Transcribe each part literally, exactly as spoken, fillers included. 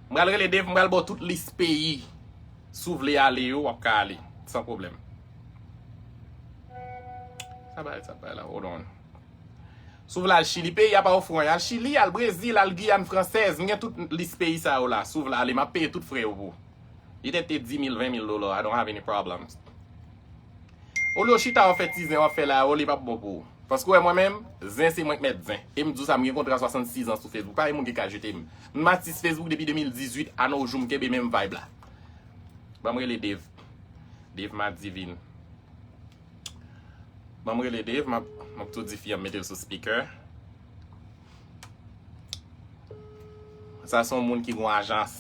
M pral rele Dave, m pral ba w tout lis peyi. Si w vle ale yo, w ap ka ale. San pwoblèm. Sa bay, sa bay la, hold on. Si w vle al Chili, peyi a pa ofri w anyen. Al Chili, al Brezil, al Giyàn Fransèz. M gen tout lis peyi sa yo la. Si w vle ale, m ap peye tout frè yo pou ou. Li te te di mil, ven mil dola, I don't have any problems. Olye w chita w ap fè ti zen w ap fè la, olye p ap bon pou ou. Paske w wè mwen menm, zen se mwen k mèt zen. E m di w sa, m gen kontra swasannsis an sou Facebook. Pa gen moun ki ka jete m. M atis Facebook depi de mil dizuit, a nos jours m kenbe menm vibe la. Ban m rele Dave. Dave Madivine. Ban m rele Dave, m ap, m ap tou di fi an mete l sou speaker. Sa se yon moun ki gon ajans.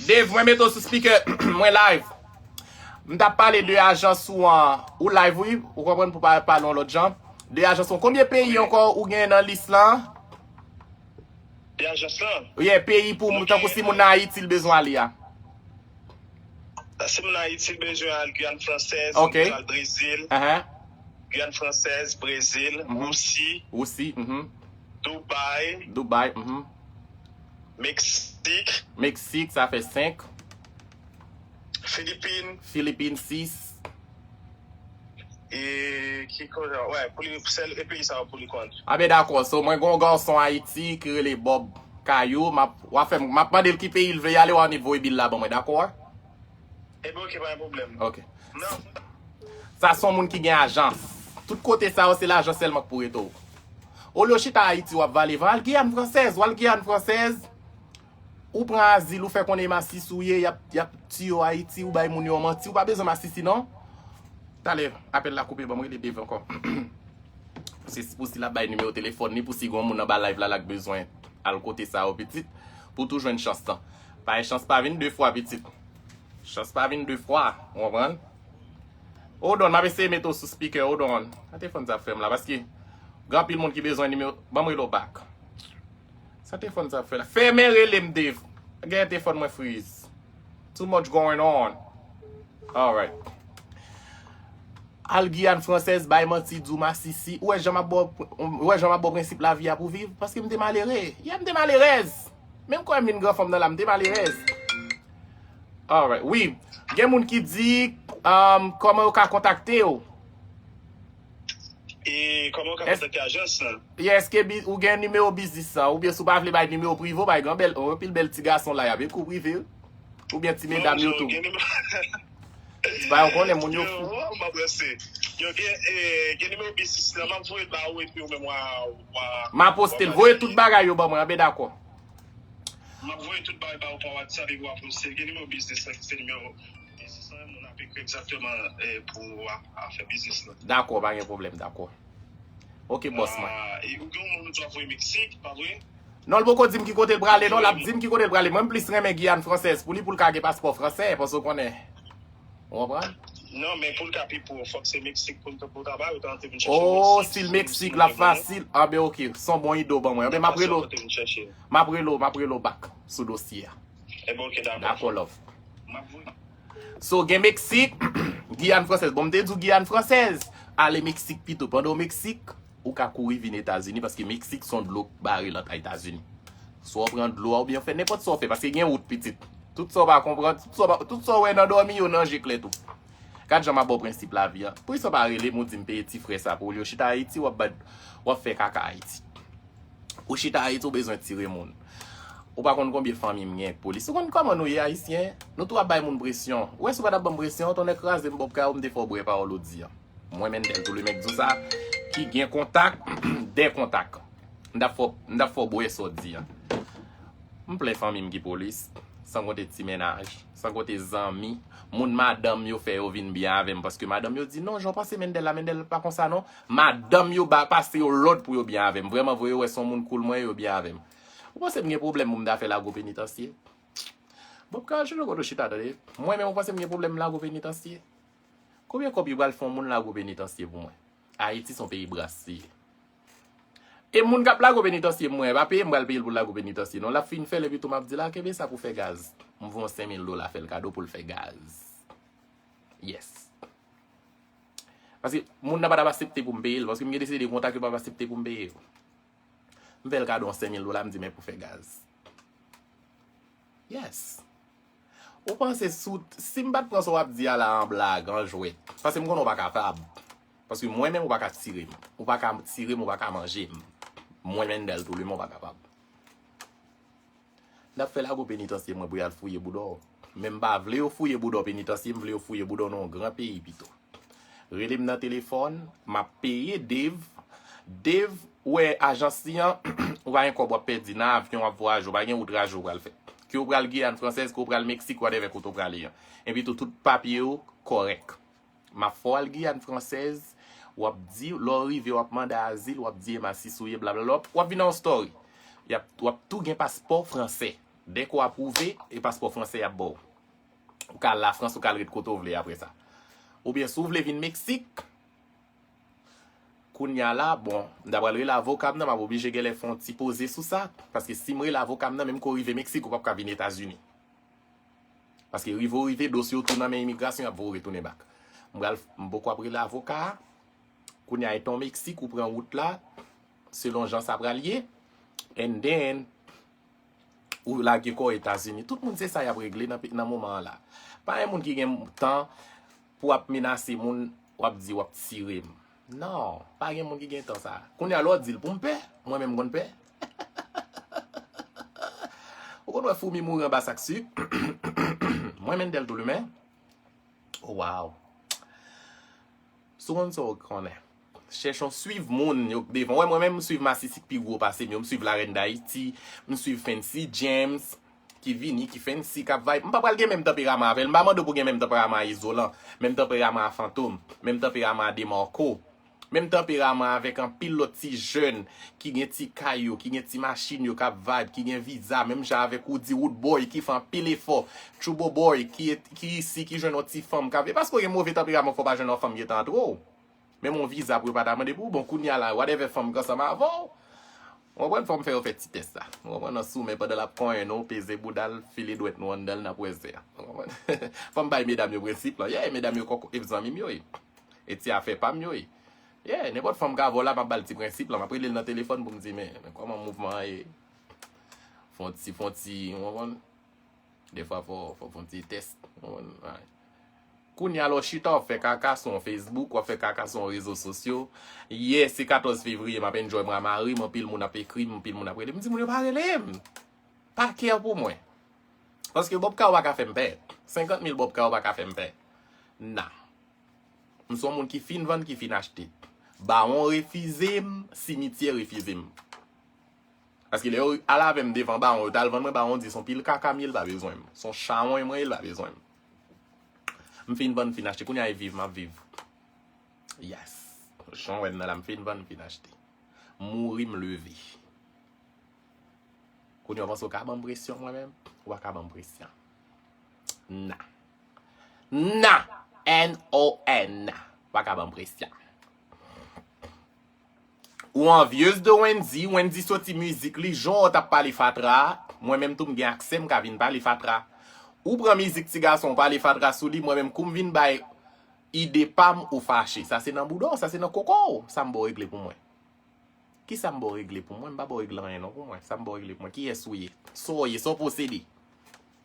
Dave, mwen mete w sou speaker, mwen live. M t ap pale de ajans ou an, ou live wi, ou konprann pou pa pale yon lòt jan. De ajans ou, konbyen peyi ankò ou gen nan lis lan? De ajans lan? Yeah, peyi pou moun, tankou si moun nan Ayiti l bezwen ale a. Si moun Ayiti bezwen al Guyane Française, ok, al Brezil, uh-huh, Guyane Française, Brezil, mm-hmm, Rousi, Rousi, mm-hmm, Dubai, Dubai, mm-hmm, Meksik, Meksik, sa fè senk, Filipin, Filipin, sis. E ki kote, wè, pou li, sèl e peyi sa yo pou li konn. A ben dakò, so mwen gon gason Ayiti ki rele Bob Kayou, m ap, w ap fè m, m ap mande l ki peyi l vle y ale, w a voye bil la ban mwen, dakò? Ebyen, ok, pa gen pwoblèm. Ok. Non. Sa se yon moun ki gen ajans. Tout kote sa yo, se lajan sèlman k pou rete w. Olye w chita Ayiti, w ap vale van, al Giyàn Fransèz, w al Giyàn Fransèz, ou pran azil, ou fè konnen e masisi w ye, y ap, y ap tiye w Ayiti, ou bay moun yo manti, ou pa bezwen masisi non. Talè, apèl la koupe, ban m rele Dave ankò. Se pou si l ap bay nimewo telefòn li, pou si gon moun anba live la, l ap bezwen al kote sa yo, pitit, pou tou jwenn chans lan. Pa gen chans pa vin de fwa, pitit. Chans pa vin de fwa, ou konprann? Hold on, m ap eseye mete w sou speaker, hold on. Sa telefòn sa ap fè m la, paske gen anpil moun ki bezwen nimewo, ban m rele w back. Sa telefòn sa ap fè la? Fèmen rele m, Dave. Gen telefòn mwen freeze. Too much going on. Alright. Al Giyàn Fransèz, bay manti, di w masisi. Ou wè jan m ap ba w, ou wè jan m ap ba w prensip lavi a pou viv? Paske m te malere. Yeah, m te malerèz. Menm kò m vin gran fanm nan la, m te malerèz. Alright. Wi. Gen moun ki di, um, kòman yo ka kontakte w? E kòman w ka kontakte ajans lan? Yeah, èske bi-, ou gen nimewo biznis lan? Oubyen si w pa vle bay nimewo prive w, bay gen bèl, anpil bèl ti gason la, y ap ekri w prive wi. Oubyen ti medam yo tou. Ti pa yo konnen moun yo fou. Yo, m ap ranse. Yo gen, eh, gen nimewo biznis lan, m ap voye l ba ou epi ou menm w a, w a, m a poste l, voye tout bagay yo ban mwen, anben dakò. M ap voye tout bagay ba ou pa WhatsApp epi w a poste l. Gen nimewo biznis lan ki se nimewo biznis lan, moun ap ekri egzakteman, eh, pou w a, a fè biznis lan. Dakò, pa gen pwoblèm, dakò. Ok, bòs mwen. Ah, e ou gen yon moun ou di w ap voye Meksik, pa vre? Non, l poko di m ki kote l prale, non, l ap di m ki kote l prale. Mwen, m plis renmen Giyàn Fransèz pou li, pou l ka gen paspò fransè, paske w konnen. Ou konprann? Non, men pou l ka pi pwo, fòk se Meksik pou l, pou l ta bay, ou ta antre vin chèche Meksik. Oh, si l Meksik, l ap fasil. Anben, ok, s on bon ide w ban mwen. Anben, m ap rele w. M ap rele w, m ap rele w back sou dosye a. Ebyen, ok, dakò. Dakò, love. M ap voye. So, gen Meksik, Giyàn Fransèz. Bon, m te di w Giyàn Fransèz. Ale Meksik pito. Pandan w Meksik, ou ka kouri vin Etazini, paske Meksik se yon dlo k bare l ant Etazini. Swa w pran dlo a oubyen w fè nenpòt sa w fè, paske gen wout pitit. Tout sa w pa konprann, tout sa w pa, tout sa w wè nan dòmi, yo nan je klè tou. Gad jan m ap ba w prensip lavi a. Poukisa w pa rele m, ou di m peye ti frè sa pou ou, yo chita Ayiti, w ap bat, w ap fè kaka Ayiti. Ou chita Ayiti, ou bezwen tire moun. Ou pa konn konbyen fanmi m gen ak polis. Ou konn kòman nou ye, Ayisyen? Nou tou ap bay moun presyon. Ou wè si w pa t ap ban m presyon, tonnè kraze m, Bob Kayou, m te fè w bwè pawòl ou di an. Mwen, Mendel, tou le mèk di w sa, ki gen kontak, de kontak. M t ap fè w, m t ap fè w bwè sa w di an. M plen fanmi m ki polis, san konte ti mennaj, san konte zanmi, moun madanm yo fè yo vin byen avè m, paske madanm yo di, "Non, jan w panse Mendel la, Mendel pa konsa non." Madanm yo ba, pase yo lòd pou yo byen avè m. Vrèman vre, yo wè se yon moun cool mwen ye, yo byen avè m. Ou panse m gen pwoblèm pou m ta fè lago penitansye? Bob Kayou, chita kote w chita, tande. Mwen menm, ou panse m gen pwoblèm lago penitansye? Konbyen kòb yo pral fè yon moun lago penitansye pou mwen? Ayiti se yon peyi bras li ye. E moun k ap lago penitansye mwen, pa peye m pral peye l pou l lago penitansye non. L ap fin fè l epi tou m ap di l, "A, kenbe sa pou fè gaz." M voye yon senk mil dola fè l kado pou l fè gaz. Yes. Paske moun nan pa t ap aksepte pou m peye l, paske m gen de seri de kontak yo p ap aksepte pou m peye yo. M fè l kado yon senk mil dola, m di, "Men pou fè gaz." Yes. Ou panse sou, si m pa t pran sa w ap di a la an blag, an jwèt, paske m konnen w pa kapab. Paske mwen menm, ou pa ka tire m. Ou pa ka tire m, ou pa ka manje m. Mwen, Mendel Toulimen, ou pa kapab. N ap fè lago penitansye mwen pou y al fouye bouda w. Men m pa vle yo fouye bouda w penitansye, m vle yo fouye bouda w nan yon gran peyi pito. Rele m nan telefòn, m ap peye Dave. Dave, wè ajans li an, ou pa gen kòb w ap pèdi nan avyon w ap vwayaje, ou pa gen wout raje w pral fè. Ke w pral Giyàn Fransèz, ke w pral Meksik, whatever kote w prale an. Epi tou, tout papye yo kòrèk. M ap fè w al Giyàn Fransèz, w ap di, lè w rive, w ap mande azil, w ap di e masis ou ye, blablabla, w ap, w ap vin nan yon story. Y ap, w ap tou gen paspò fransè. Dèke w apwouve, e paspò fransè y ap ba w. Ou ka al Lafrans, ou ka al ret kote w vle apre sa. Oubyen si w vle vin Meksik, kounye a la, bon, m ta pral rele avoka m nan, m ap oblije genlè fè yon ti poze sou sa, paske si m rele avoka m nan, menm ke w rive Meksik, ou p ap ka vin Etazini. Paske rive w rive, dosye w tou nan men imigrasyon, y ap voye w retounen bak. M pral, m poko ap rele avoka a. Kounye a, etan w Meksik, ou pran wout la, selon jan sa pral ye. And then, ou lage kò w Etazini. Tout moun se sa y ap regle nan, pe- nan moman an la. Pa gen moun ki gen tan pou ap menase moun, w ap di w ap tire m. Non, pa gen moun ki gen tan sa. Kounye a, lè w di l pou m pè, mwen menm m konn pè. Ou konn wè foumi mouri anba sak sik? Mwen, Mendel Toulimen. Oh, wow. Si w konn sa w konnen. Chèche yon swiv moun yo devan. Wè, mwen menm, m swiv masisi k pi gwo pase m yo. M swiv Larèn Dayiti, m swiv Fancy James, ki vini, ki fancy, k ap vibe. M pa pral gen menm tanperaman avè l. M pa mande w pou gen menm tanperaman a Izolan, menm tanperaman a Fantom, menm tanperaman a Demarco, menm tanperaman avèk anpil lòt ti jèn ki gen ti kay yo, ki gen ti machin yo, k ap vibe, ki gen viza, menm jan avèk Roody Roodboy, ki fè anpil efò, Trouble Boy, ki, ki isi, ki jwenn yon ti fanm, k ap, e paske w gen move tanperaman, fò w pa jwenn yon fanm gentan antre w. Menm yon viza pou yo pa ta mande pou ou, bon, kounye a la, whatever fanm k ansanm avè w, ou konprann, fò m fè yo fè ti tès la. Ou konprann, nan soumen pandan l ap konyen nou, peze bouda l, file dwèt nou anndan l, n ap wè zè a. Ou konprann? Fò m bay medam yo prensip lan. Yeah, medam yo kòk, e zanmi m yo ye. E ti afè pa m yo ye. Yeah, nenpòt fanm ka vò la, m ap ba l ti prensip lan. M ap rele l nan telefòn pou m di, men, men kòman mouvman an ye? Fon ti, fon ti, ou konprann? Defwa fò, fò fè yon ti tès. Ou konprann? Kounye a la w chita, w ap fè kaka sou yon Facebook, w ap fè kaka sou yon rezo sosyo. Yè, se katòz fevriye, m ap enjoy mwen a mari m, anpil moun ap ekri m, anpil moun ap rele m. M di moun yo pa rele m. Pa care pou mwen. Paske Bob Kaw pa ka fè m pè. Senkant mil Bob Kaw pa ka fè m pè. Nah. M se yon moun ki fin vann, ki fin achte. Bawon refize m, simityè refize m. Paske lè yo al avè m devan bawon, yo t al vann mwen, bawon di se yon pil kaka m ye, l pa bezwen m. Se yon chawony mwen ye, l pa bezwen m. M fin vann, m fin achte. Kounye a e viv m ap viv. Yes. Jan w wè m nan la, m fin vann, m fin achte. Mouri, m leve. Kounye a w panse w ka ban m presyon mwen menm? Ou pa ka ban m presyon. Nah. Nah. N O N. Ou pa ka ban m presyon. Ou anvyez de Wendy, Wendy soti mizik li, jan w t ap pale fatra, mwen menm tou m gen aksè, m ka vin pale fatra. Ou pran mizik ti gason, w pale fatra sou li, mwen menm kou m vin bay ide pa m, ou fache. Sa se nan bouda w, sa se nan koko w, sa m ba w regle pou mwen. Kisa m ba w regle pou mwen? M pa ba w regle anyen non pou mwen. Sa m ba w regle pou mwen? Kiyès ou ye? Sa w ye? Sa w posede?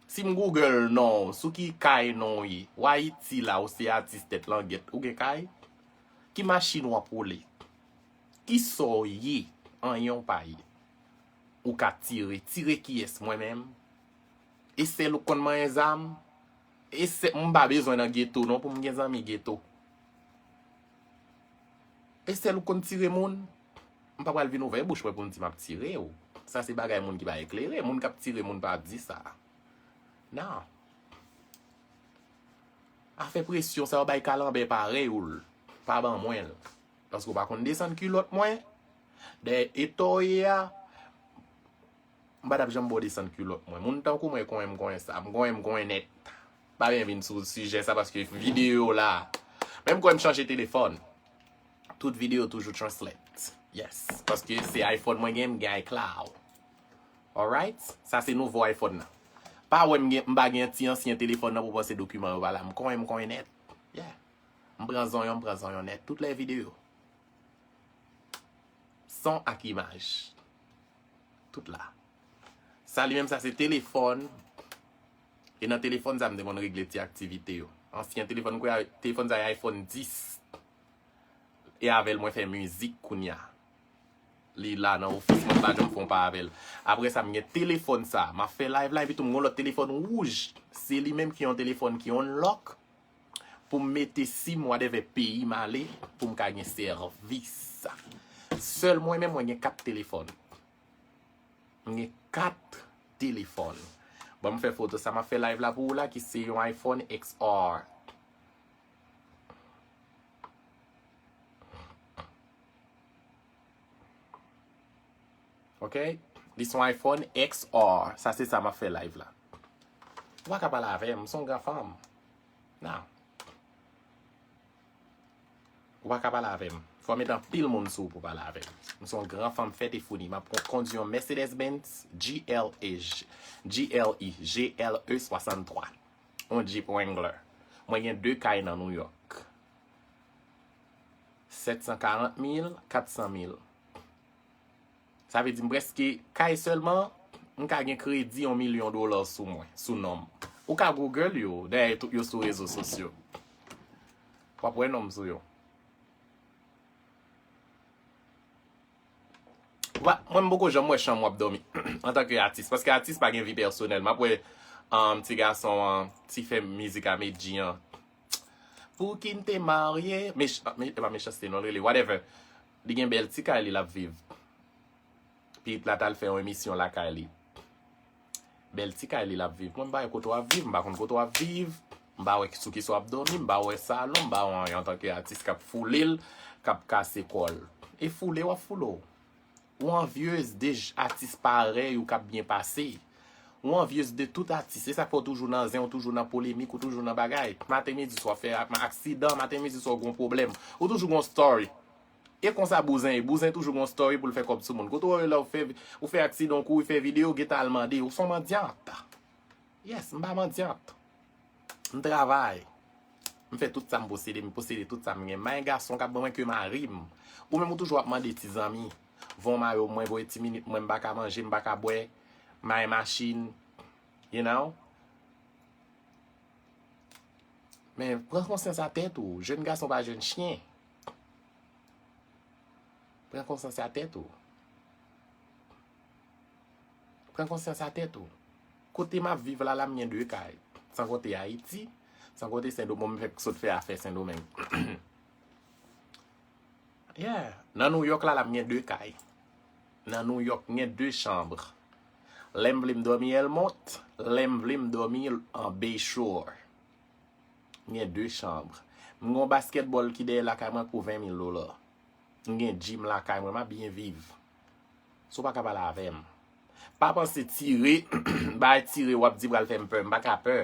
Si m Google non w, sou ki kay non w ye? W Ayiti la, ou se atis tèt langèt, ou gen kay? Ki machin w ap woule? Kisa w ye? Anyen w pa ye. Ou ka tire. Tire kiyès? Mwen menm? E sèl ou konn manyen zam? E sèl, m pa bezwen nan geto non pou m gen zanmi geto. E sèl ou konn tire moun? M pa pral vin ouvè bouch mwen pou m di m ap tire w. Sa se bagay moun ki pa eklere. Moun k ap tire moun pa di sa. Non. Afè presyon sa yo bay kalanbè parèy ou l. Pa ban mwen l. Paske w pa konn desann kilòt mwen. Dèyè eta w ye a, m pa t ap janm ba w desann kilòt mwen. Moun tankou mwen konyen m konyen sa. M konyen m konyen nèt. Pa byen vin sou sijè sa paske videyo la. Menm kwè m chanje telefòn. Tout videyo toujou translate. Yes. Paske se iPhone mwen gen, m gen iCloud. Alright? Sa se nouvo iPhone nan. Pa wè m gen, m pa gen ti ansyen telefòn nan pou panse dokiman yo pa la. M konyen, m konyen nèt. Yeah. M pran zonyon, m pran zonyon nèt. Tout lè videyo. Son ak imaj. Tout la. Sa li menm, sa se telefòn. E nan telefòn sa m te konn regle ti aktivite yo. Ansyen telefòn, m kwè telefòn sa e iPhone dis. E avè l mwen fè mizik kounye a. Li la nan ofis mwen, m pa janm fè yon pa avè l. Apre sa, m gen telefòn sa. M ap fè live la, epi tou m gen yon lòt telefòn wouj. Se li menm ki yon telefòn ki unlock pou m mete sim whatever peyi m ale pou m ka gen sèvis. Sèl mwen menm, mwen gen kat telefòn. M gen kat telefòn. Bon, m fè foto sa, m ap fè live la pou ou la, ki se yon iPhone X R. Ok? Li se yon iPhone X R. Sa se sa m ap fè live la. Ou pa ka pale avè m, m se yon gran fanm. Nan. Ou pa ka pale avè m. Fò m met anpil moun sou ou pou pale avè m. M se yon gran fanm fèt e founi. M ap kon- kondui yon Mercedes Benz G L E, G L E, G L E swasanntwa. Yon Jeep Wrangler. Mwen gen de kay nan New York. Sèt san karant mil, kat san mil. Sa vle di m prèske kay sèlman, m ka gen kredi yon milyon dola sou mwen, sou non m. Ou ka Google yo, dayè tout yo sou rezo sosyo. W ap wè non m sou yo. Wa- Mwen, m poko janm wè chanm w ap dòmi antanke atis, paske atis pa gen vi pèsonèl. M ap wè um, ti gason an, ti fè mizik a Medji an. Pou ki n te marye, mech- me- e pa mechanste non, l rele, whatever. Li gen bèl ti kay li l ap viv. Pitit la t al fè yon emisyon lakay li. Bèl ti kay li l ap viv. Mwen, m pa wè kote w ap viv, m pa konn kote w ap viv. M pa wè sou kisa w ap dòmi, m pa wè salon, m pa wè anyen antanke atis k ap foule l, k ap kase kò l. E foule w ap foule w. Ou anvyez de j- atis parèy ou k ap byen pase. Ou anvyez de tout atis. Se sa k fè w toujou nan zen, ou toujou nan polemik, ou toujou nan bagay. Maten, midi, swa w fè ak- aksidan, maten, midi, swa w gen yon pwoblèm. Ou toujou gen yon story. E konsa bouzen ye. Bouzen toujou gen yon story pou l fè kòb sou moun. Kote w ye lè w fè, ou fè aksidan, ou kouri fè videyo, gentan al mande. Ou se yon mandyant. Yes, m pa mandyant. M travay. M fè tout sa m posede, m posede tout sa m gen. M pa gen gason k ap ban mwen ke mari m. Ou menm ou toujou ap mande ti zanmi. Voye yon mayo mwen, voye ti minit mwen, m pa ka manje, m pa ka bwè. M pa gen machin. You know? Men pran konsyans a tèt ou. Jèn gason pa jèn chen. Pran konsyans a tèt ou. Pran konsyans a tèt ou. Kote m ap viv la, la m gen de kay. San konte Ayiti, san konte Sendomeng, m fèk sot fè afè Sendomeng. Yeah. Nan New York la, la m gen de kay. Nan New York, m gen de chanm. Lè m vle m dòmi Elmont, lè m vle m dòmi an Bayshore. M gen de chanm. M gen yon basketball ki dèyè lakay mwen pou ven mil dola. M gen gym lakay mwen, m ap byen viv. Si w pa ka pale avè m. Pa panse tire, bay tire, w ap di pral fè m pè. M pa ka pè.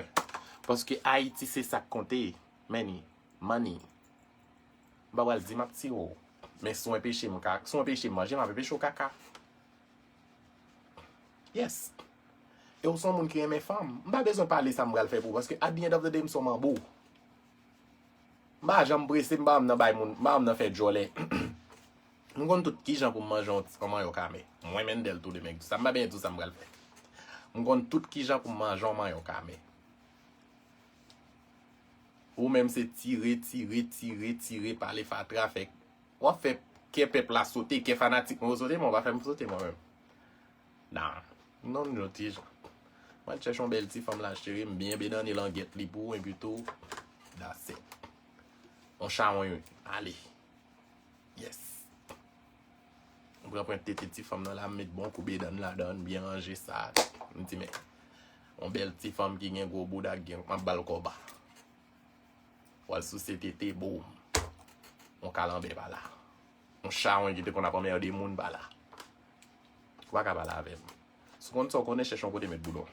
Paske Ayiti se sa k konte. Money. Money. M pa pral di m ap tire w. Men si w enpeche m ka, si w enpeche m manje, m ap enpeche w kaka. Yes. E w se yon moun ki renmen fanm. M pa bezwen pale sa m pral fè pou ou, paske at the end of the day, m se yon manbo. M pa janm prese, m pa janm nan bay moun, m pa janm nan fè djòlè. M konn tout kijan pou m manje yon, yon manyo kame. Mwen, Mendel, tou demen, sa m pa bezwen di w sa m pral fè. M konn tout kijan pou m manje yon manyo kame. Ou menm se tire, tire, tire, tire, pale fatra, fè, w ap fè kè pèp la sote, kè fanatik mwen yo sote, men w pa fè m sote mwen menm. Nan, non, non, ti jan. Mwen chèche yon bèl ti fanm la, cheri, m byen bedane langèt li pou ou, epi tou, that's it. Yon chawony, ale. Yes. M pran pwent tete ti fanm nan la, m met bon kou bedann ladan, byen ranje sa. M di, men, yon bèl ti fanm ki gen gwo bouda, ki gen, m ap ba l kòb. W al souse tete, boum. Yon kalanbè pa la. Yon chawony ki te konn ap anmède moun pa la. Ou pa ka pale avè m. Si w konn sa, w konnen chèche yon kote met boudon.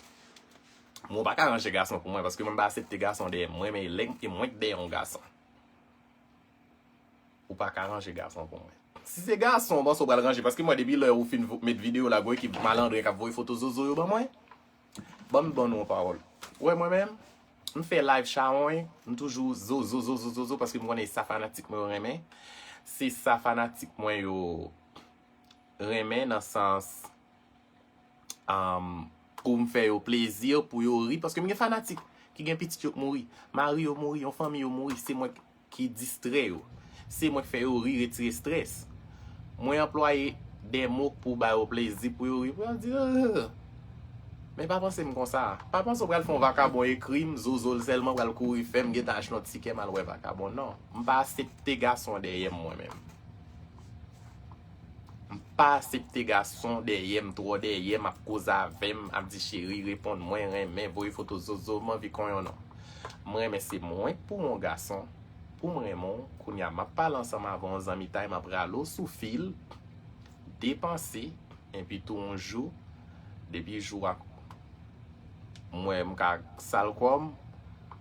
Mwen, w pa ka ranje gason pou mwen, paske mwen pa aksepte gason dèyè mwen, men lè e mwen k dèyè yon gason. Ou pa ka ranje gason pou mwen. Si se gason, w panse w pral ranje, paske mwen, depi lè ou fin vo- met videyo la, gwo ekip malandren k ap voye foto zozo yo ban mwen. Ban m ban nou yon pawòl. Ou wè mwen menm, m fè live chawony, m toujou zozo, zozo, zozo, paske m konnen e sa fanatik mwen yo renmen. Se sa fanatik mwen yo renmen nan sans, um, pou m fè yo plezi, pou yo ri, paske m gen fanatik ki gen pitit yo k mouri, mari yo mouri, yon fanmi yo mouri, se mwen ki distrè yo. Se mwen k fè yo ri, retire strès. Mwen anplwaye de mo pou ba yo plezi, pou yo ri, pou yo di, "Ugh." Men pa panse m konsa. Pa panse w pral fè yon vakabon ekri m, zozo l sèlman pral kouri fè m gentan achte yon tikè m al wè vakabon. Non. M pa aksepte gason dèyè m, mwen menm. M pa aksepte gason dèyè m, twò dèyè m, ap koze avè m, ap di, "Cheri, reponn mwen, renmen, voye foto zozo, m anvi konyen w non." M renmen se mwen k pou yon gason, pou m renmen w, kounye a m ap pale ansanm avè w, zanmitay, m ap rale w sou fil, depanse, enpi tou yon jou, depi jou a m wè m ka sal kò m,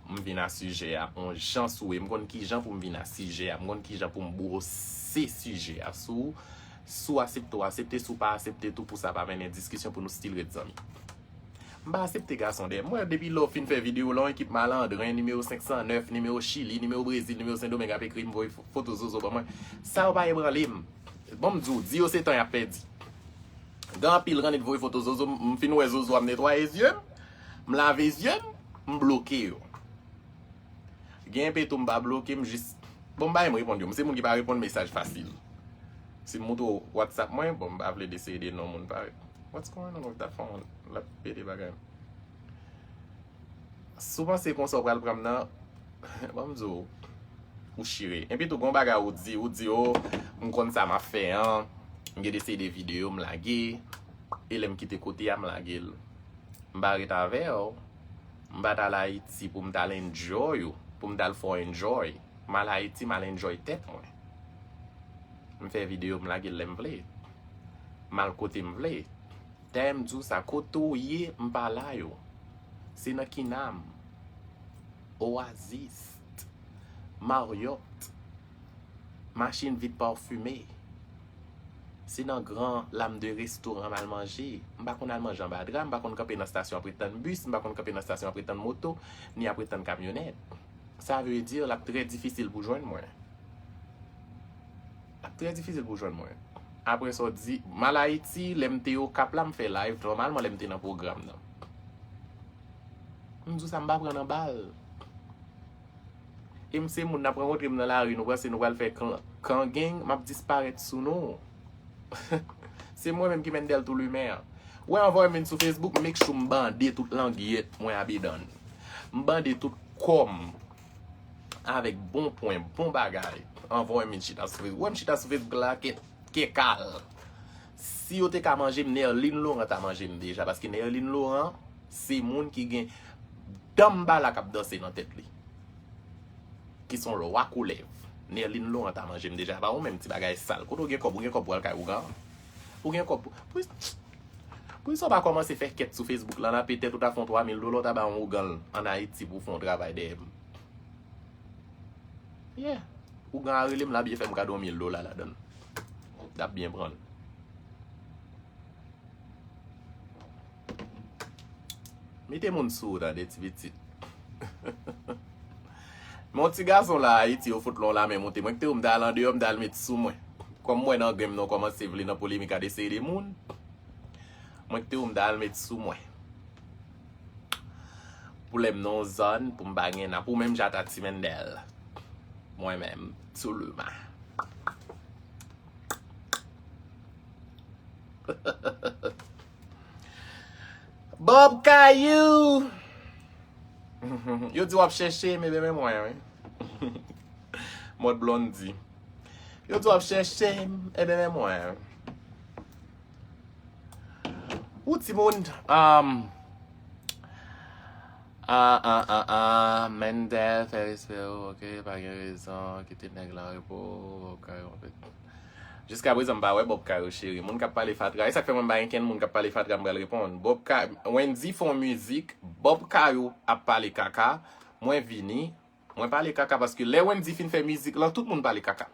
m vin asijè a yon jan sou ou. E m konn kijan pou m vin asijè a. M konn kijan pou m bwose sijè a sou ou. Si w aksepte, w aksepte. Si w pa aksepte tou, pou sa pa mennen diskisyon, pou nou still ret zanmi. M pa aksepte gason dèyè m. M wè depi lè w fin fè videyo la, yon ekip malandren, nimewo senk san nèf, nimewo Chili, nimewo Brezil, nimewo Sendomeng ap ekri m, voye fo- foto zozo ban mwen. Sa yo pa ebranle m. Bon, m di w, di yo se tan y ap pèdi. Gen anpil rannit voye foto zozo, m fin wè zozo a, m netwaye zye m, m lave zye m, m bloke yo. Gen enpe tou m pa bloke, m jis, bon, m pa renmen reponn yo. M se moun ki pa reponn mesaj fasil. Si m montre w WhatsApp mwen, bon, m pa vle eseye de non moun parèt. What's going on with that phone? L ap pede bagay. Si w panse konsa w pral pran m nan, ban m di w, ou chire. Enpi tou, gon bagay ou di, ou di, "O, m konn sa m ap fè an, m gen de seri de videyo m lage, e lè m kite kote a, m lage l." M pa ret avè w. M pa t al Ayiti pou m t al enjoy ou, pou m t al fè w enjoy. M al Ayiti, m al enjoy tèt mwen. M fè videyo, m lage l lè m vle. M al kote m vle. Dayè m di w sa, kote w ye, m pa la yo. Se nan Kinam, Oasis, Marriott, machin vit pafime. Se nan gran lam de restoran m al manje. M pa konn al manje anba dra, m pa konn kanpe nan estasyon ap ret tann bis, m pa konn kanpe nan estasyon ap ret tann moto, ni ap ret tann kamyonèt. Sa vle di, l ap trè difisil pou jwenn mwen. L ap trè difisil pou jwenn mwen. Apre sa, w di, m al Ayiti, lè m te Okap la, m fè live nòmalman lè m te nan pwogram nan. M di w sa, m pa pran nan bal. E m se moun, n ap rankontre m nan lari, nou panse nou pral fè kan, kan gang, m ap disparèt sou nou. Se mwen menm ki Mendel Toulimen an. Ou wè, anvan m vin sou Facebook, make sure m bande tout langyèt mwen abidann. M bande tout kò m avèk bon pwen, bon bagay. Anvan m vin chita sou Facebook. Ou wè m chita sou Facebook la, kè, kè kal. Si yo te ka manje m, Nerline Laurent ta manje m deja. Paske Nerline Laurent, se moun ki gen danmbala k ap danse nan tèt li. Ki se yon lwa koulèv. Nerline Laurent ta manje m deja. Pa ou menm ti bagay sal. Kote w gen kòb, ou gen kòb pou al kay ougan. Ou gen kòb pou, pou, pou sa w pa kòmanse fè kèt sou Facebook la, la petèt ou ta fè yon twa mil dola, w ta bay yon ougan ann Ayiti pou fè yon travay dèyè m. Yeah. Ougan a rele m, l ap byen fè m kado yon mil dola ladan l. L ap byen pran l. Mete moun sou ou tande, ti pitit. Men yon ti gason la Ayiti, yo fout lon lamen monte. Mwen ki te ou m ta al andeyò, m ta al met sou mwen. Kòm m wè nan grenn m nan kòmanse vle nan polemik ak de seri de moun, mwen ki te ou m ta al met sou mwen. Pou lè m nan yon zòn, pou m pa gen nan, pou menm jan ak Ti Mendel. Mwen menm, Toulimen. Bob Kayou! Yo di w ap chèche m, ebyen men mwen, wi. Mòd Blondie. Yo di w ap chèche m, ebyen men mwen, wi. Ou timoun, um, ah, ah, ah, ah, Mendel, fè respè w, ok, pa gen rezon, kite nèg la repo, ok, on pè. Jiska prezan, m pa wè Bob Kayou, cheri. Moun k ap pale fatra. E sa k fè mwen m pa gen kenn moun k ap pale fatra m pral reponn. Bob Kay-, Wendy fè yon mizik, Bob Kayou ap pale kaka. Mwen vini, mwen pale kaka paske lè Wendy fin fè mizik lan, tout moun pale kaka.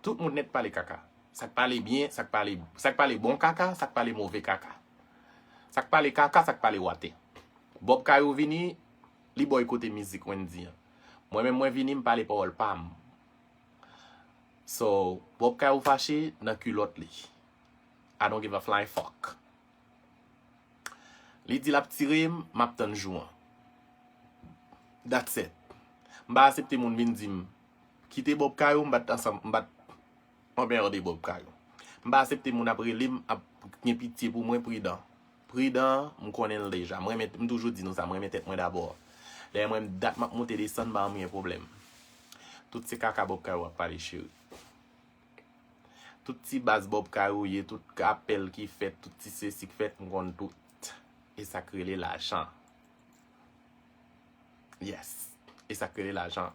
Tout moun nèt pale kaka. Sa k pale byen, sa k pale, sa k pale bon kaka, sa k pale move kaka. Sa k pale kaka, sa k pale watè. Bob Kayou vini, li bòykote mizik Wendy an. Mwen menm, mwen vini, m pale pawòl pa m. So, Bob Kayou fache nan kilòt li. I don't give a flying fuck. Li di l ap tire m, m ap tann jou an. That's it. M pa aksepte moun vin di m, kite Bob Kayou, m bat ansanm, m bat anmerde Bob Kayou. M pa aksepte moun ap rele m, ap gen pitye pou mwen, Pridan. Pridan, m konnen l deja. Mwen, men, m toujou di nou sa, mwen renmen tèt mwen dabò. Dayè, mwen, dat m ap monte desann, m pa anyen pwoblèm. Tout se kaka Bob Kayou ap pale, cheri. Tout ti baz Bob Kayou ye, tout apèl ki fèt, tout ti sesi ki fèt, m konn tout. E sa k rele lajan. Yes. E sa k rele lajan.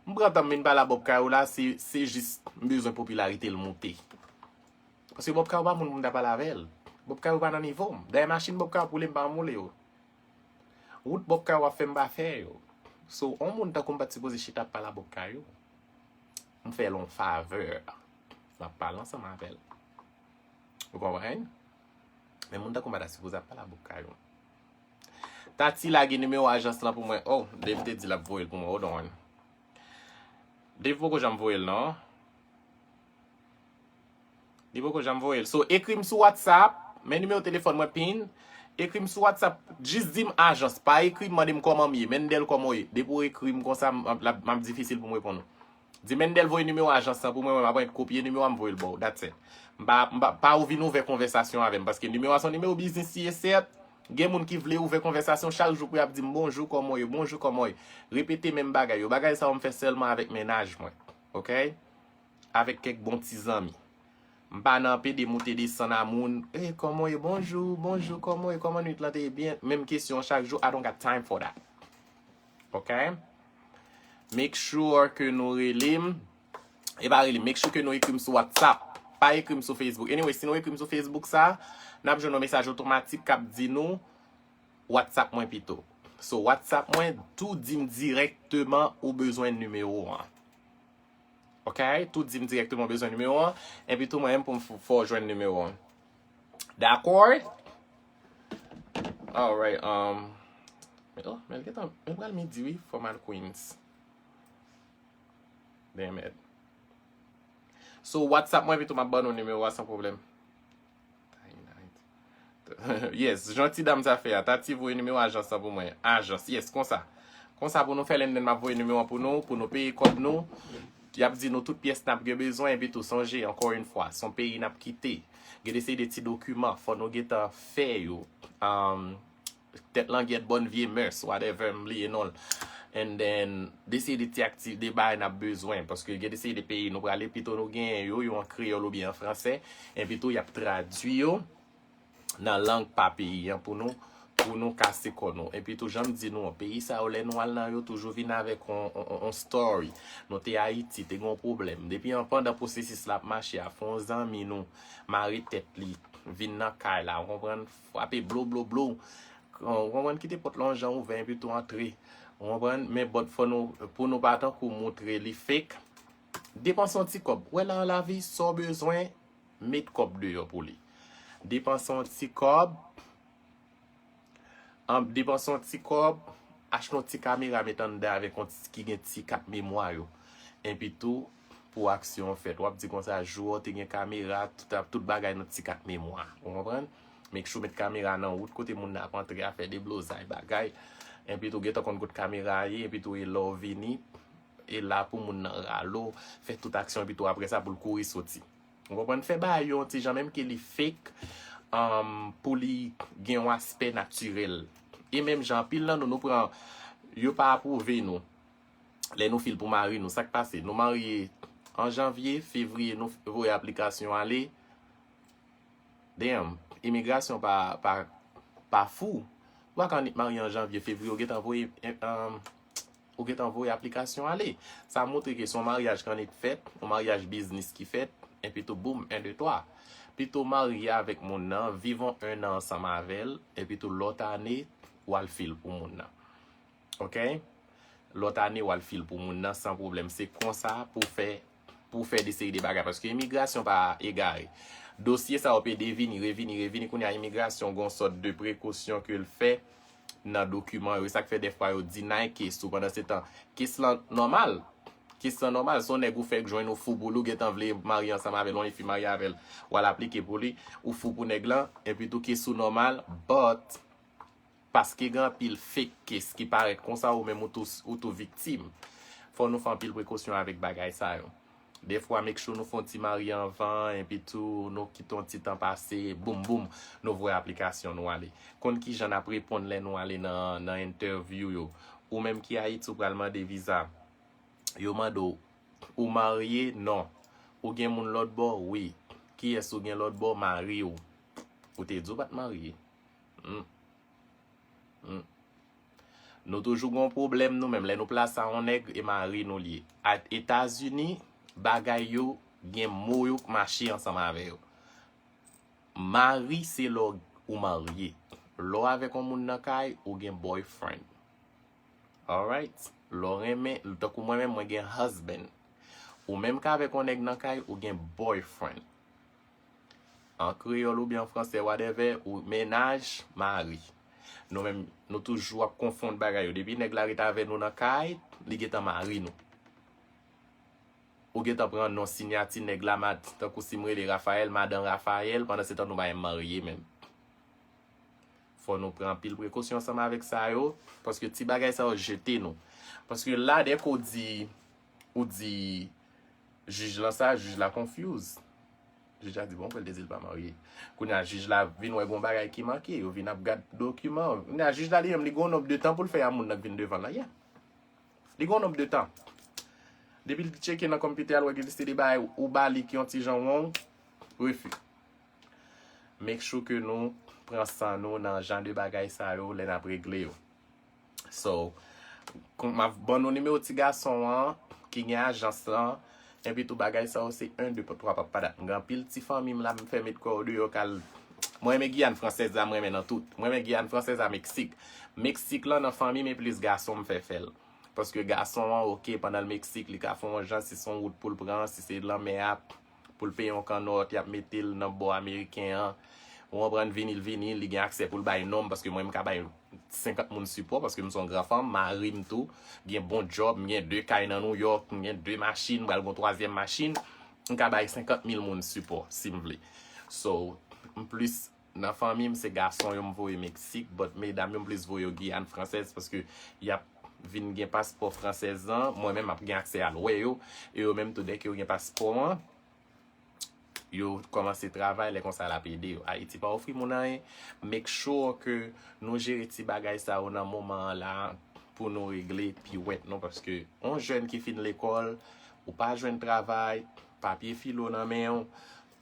M pran tan m vin pale a Bob Kayou la, se, se jis m bezwen popilarite l moute. Paske Bob Kayou pa moun pou m ta pale avè l. Bob Kayou pa nan nivo m. Dayè machin Bob Kayou ap woule m pa anmwoule yo. Wout Bob Kayou ap fè m pa fè yo. So, on moun tankou m pa t sipoze chita ap pale a Bob Kayou. M fè l on favè. M ap pale ansanm avè l. Ou konprann? Men moun tankou m pa ta sipoze ap pale a Bob Kayou. Tati lage nimewo ajans lan pou mwen. Oh, Dave te di l ap voye l pou mwen. Hold on. Dave poko janm voye l non. Li poko janm voye l. So, ekri m sou WhatsApp. Men nimewo telefòn mwen pin. Ekri m sou WhatsApp. Jis di m ajans. Pa ekri m mande m kòman m ye. Mendel kòman w ye. Depi w ekri m konsa, m, m, m ap difisil pou m reponn ou. Di Mendel voye nimewo ajans lan pou mwen, mwen m ap kopye nimewo a m voye l ba w. That's it. M pa, m pa, pa ou vin ouvè konvèsasyon avè m, paske nimewo a se yon nimewo biznis li ye, sèt. Gen moun ki vle ouvè konvèsasyon chak jou pou y ap di m bonjou, kòman w ye, bonjou, kòman w ye. Repete menm bagay yo. Bagay sa yo m fè sèlman avèk mennaj mwen. Oke? Avèk kèk bon ti zanmi. M pa nan pede moute desann a moun. Ey, kòman w ye? Bonjou, bonjou, kòman w ye? Kòman nwit lan te ye? Byen, menm kesyon chak jou. I don't got time for that. Oke? Make sure ke nou rele m. E pa rele m, make sure ke nou ekri m sou WhatsApp. Pa ekri m sou Facebook. Anyway, si nou ekri m sou Facebook sa, n ap jwenn yon mesaj otomatik k ap di nou WhatsApp mwen pito. So, WhatsApp mwen, tou di m dirèkteman ou bezwen nimewo an. Oke? Tou di m dirèkteman ou bezwen nimewo an. Epi tou mwen menm pou m f-, fè w jwenn nimewo an. Dakò? Alright, um, men, oh, men l gentan, men l pral midi wi, for my queens. Damn it. So, WhatsApp mwen, epi tou m ap ban nou nimewo a san pwoblèm. Yes, jan ti dam sa fè a. Tati voye nimewo ajans lan pou mwen. Ajans, yes, konsa. Konsa pou nou fè l, and then m ap voye nimewo an pou nou, pou nou peye kòb nou. Y ap di nou tout pyès n ap gen bezwen, epi tou sonje, ankò yon fwa, se yon peyi n ap kite. Gen de seri de ti dokiman, fò nou gentan fè yo. Um, tèt langyèt, bòn vye mès, whatever, m bliye non l. And then, de seri de ti akti-, de bagay n ap bezwen, paske gen de seri de peyi nou prale, pito nou genyen yo, yo an kreyòl oubyen an fransè, epi tou y ap tradui yo nan lang pa peyi an pou nou, pou nou kase kò nou. Epi tou, jan m di nou an, peyi sa yo, lè nou al nan yo, toujou vin avèk on, on, on, on story. Nou te Ayiti, te gen yon pwoblèm. Depi an, pandan pwosesis la ap mache a, fè yon zanmi nou mare tèt li, vin nan kay la, ou konprann? Frape blo, blo, blo. Ou konprann? Kite pòt la yon jan ouvè, epi tou antre. Ou konprann? Men bòt fò nou, pou nou pa tankou moutre li fake. Depanse yon ti kòb. Wè la, lavi, sa w bezwen, met kòb deyò pou li. Depanse yon ti kòb, an, depanse yon ti kòb, achte yon ti kamera, met anndan avèk yon ti, ki gen ti kat memwa yo. Epi tou, pou aksyon an fèt. W ap di konsa, jou a w te gen kamera, tout, tout bagay nan ti kat memwa. Ou konprann? Make sure w met kamera nan wout kote moun nan ap antre a fè deblozay bagay. Epi tou, gentan konn kot kamera a ye, epi tou, e lè w vini, e la pou moun nan rale w, fè tout aksyon, epi tou, apre sa, pou l kouri soti. Ou konprann? Fè bagay yo yon ti jan, menm ke li fake, um, pou li gen yon aspè natirèl. E menm jan, anpil nan nou, nou pran, yo pa apwouve nou. Lè nou fil pou mari nou, sa k pase? Nou marye an janvye, fevriye, nou voye aplikasyon ale. Damn, imigrasyon pa, pa, pa fou. Ou pa ka annik marye an janvye, fevriye, ou gentan voye, eh, um, ou gentan voye aplikasyon ale. Sa montre ke se yon maryaj ki annik fèt, yon maryaj biznis ki fèt, epi tou, boum, en, de, twa. Pito w marye avèk moun nan, viv yon ennan ansanm avè l, epi tou, lòt ane, w al fil pou moun nan. Oke? Lòt ane, w al fil pou moun nan san pwoblèm. Se konsa pou w fè, pou w fè de seri de bagay. Paske imigrasyon pa egare. Dosye sa yo pede vini, revini, revini. Kounye a, imigrasyon gen yon sòt de prekosyon ke l fè nan dokiman yo. E sa k fè dèfwa yo deny case ou. Pandan se tan, case lan nòmal. Case lan nòmal. Se yon nèg ou fèk jwenn, ou fou pou li, ou gentan vle marye ansanm avè l, yon fi marye avè l, w al aplike pou li, ou fou pou nèg lan, epi tou case ou nòmal, but Paske gen anpil fake case ki parèt konsa, ou menm ou tou, ou tou viktim. Fò nou fè anpil prekosyon avèk bagay sa yo. Defwa, make sure nou fè yon ti marye anvan, epi tou nou kite yon ti tan pase, boum boum, nou voye aplikasyon nou ale. Konn kijan n ap reponn lè nou ale nan, nan entèvyou yo. Ou menm ki Ayiti, ou pral mande viza. Yo mande w, ou marye? Non. Ou gen moun lòt bò? Wi. Kiyès ou gen lòt bò? Mari w. Ou te di w pa t marye. Hmm. Hmm. Nou toujou gen yon pwoblèm nou menm. Lè nou plase a yon nèg, e mari nou l ye. A Etazini, bagay yo gen mo yo k mache ansanm avè yo. Mari se lè w marye. Lè w avèk yon moun nan kay, ou gen boyfriend. Alright? Lè w renmen, tankou mwen menm, mwen gen husband. Ou menm k avèk yon nèg nan kay, ou gen boyfriend. An kreyòl oubyen an fransè, whatever, ou mennaj, mari. Nou menm, nou toujou ap konfonn bagay yo. Depi nèg la ret avè nou nan kay, li gentan mari nou. Ou gentan pran non siyati nèg la, mad, tankou si m rele Rafael, madan Rafael, pandan se tan nou pa menm marye menm. Fò nou pran anpil prekosyon ansanm avèk sa yo, paske ti bagay sa yo jete nou. Paske la, dèk ou di, ou di jij lan sa, jij la confuse. Jij la di, bon, pou l te di l pa marye. Kounye a, jij la vin wè gon bagay ki manke, yo vin ap gad dokiman. Kounye a, jij la li menm, li gon nonb de tan pou l fè a moun nan k vin devan l la, yeah. Li gon nonb de tan. Depi l tcheke nan konpitè a, l wè gen liste de bagay ou ba li ki yon ti jan won, refi. Make sure ke nou pran san nou nan jan de bagay sa yo lè n ap regle yo. So, kon m ap ban nou nimewo ti gason an ki gen ajans lan, epi tou bagay sa yo se en, de, twa, pa, pa dat. M gen anpil ti fanmi m la, m fè met kò yo deyò k al. Mwen renmen Giyàn fransèz la, mwen renmen nan tout. Mwen renmen Giyàn fransèz a Meksik. Meksik lan nan fanmi m e plis gason m fè fè l. Paske gason an, oke, pandan l Meksik, li ka fè yon jan, si se yon wout pou l pran, si se lanmè a, pou l peye yon kannòt, y ap mete l nan bò ameriken an. Ou konprann, vini l vini, li gen aksè pou l bay non m, paske mwen, m ka bay senkant moun sipò, paske m se yon gran fanm, mari m tou, gen bon djòb, m gen de kay nan Nouyòk, m gen de machin, m pral gen yon twazyèm machin, m ka bay senkant mil moun sipò, si m vle. So, m plis Nan fanmi m, se gason yo m voye Meksik, but medam yo m plis voye yo Giyàn fransèz, paske y ap vin gen paspò fransèz lan, mwen menm m ap gen aksè al wè yo, e yo menm tou dèke yo gen paspò an, yo kòmanse travay, lè konsa l ap ede yo. Ayiti pa ofri moun anyen, make sure ke nou jere ti bagay sa yo nan moman an la pou nou regle piwèt nou, paske yon jèn ki fin lekòl, ou pa jwenn travay, papye filo nan men w,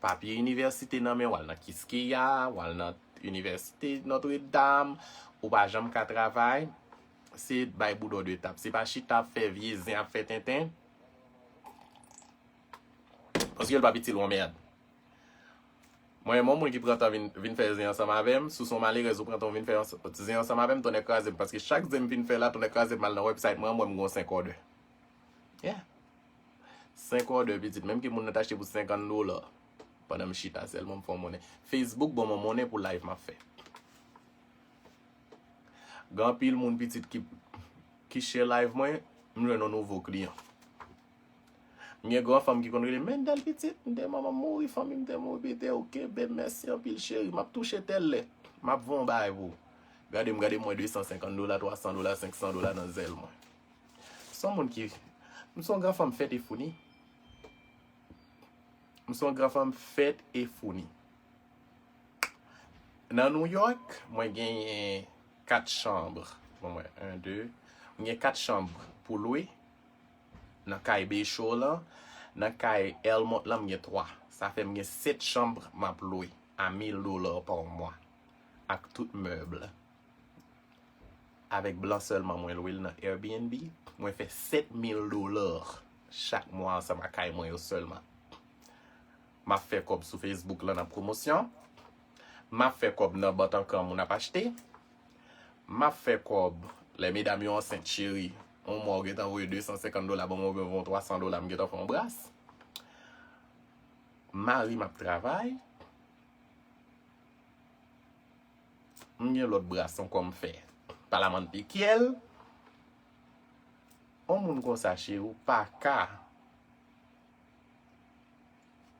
papye inivèsite nan men w, w al nan Kiskeya, w al nan Inivèsite Notre Dame, ou pa janm ka travay, se bay bouda w de tap. Se pa chita ap fè vye zen, ap fè tenten, paske l pa pitit w yon mèd. Mwen, yon moun ki pran tan vin, vin fè zen ansanm avè m, si w se yon malerèz ou pran tan w vin fè zen ansanm avè m, tonnè kraze m, paske chak zen m fin fè la, tonnè kraze m, m al nan website mwen, m wè m gen yon senk òdè. Yeah. Senk òdè pitit, menm ke moun nan t achte pou senkant dola. Pandan m chita sèlman m fè yon monnen. Facebook ban mwen monnen pou live m ap fè. Gen anpil moun pitit ki, ki share live mwen, m jwenn yon nouvo kliyan. M gen gran fanm ki konn rele m, "Men dèl pitit, m te manman m mouri, fanmi m te mouri, pete, oke, beb, mèsi anpil, cheri, m ap touche tèl lè. M ap voye yon bagay pou ou." Gade m, gade m wè de san senkant dola, twa san dola, senk san dola nan zèl mwen. M se yon moun ki, m se yon gran fanm fèt e founi. M se yon gran fanm fèt e founi. Nan Nouyòk, mwen genyen kat chanb. Bon, mwen, en, de. Mwen gen kat chanb pou lwe. Nan kay Bayshore lan, nan kay Elmont lan, mwen gen twa. Sa fè mwen gen sèt chanb m ap lwe a mil dola pa mwa. Ak tout mèb. Avèk blan sèlman mwen lwe l nan Airbnb, mwen fè sèt mil dola chak mwa ansanm ak kay mwen yo sèlman. M ap fè kòb sou Facebook lan nan pwomosyon. M ap fè kòb nan Batankan moun ap achte. M ap fè kòb lè medam yo ansent cheri. Yon mwa ou gentan voye de san senkant dola ban mwen, oubyen voye twa san dola, m gentan fè yon bras. Mari m ap travay. M gen lòt bras ankò m fè. Palaman de kyèl. On moun konsa, cheri, ou pa ka.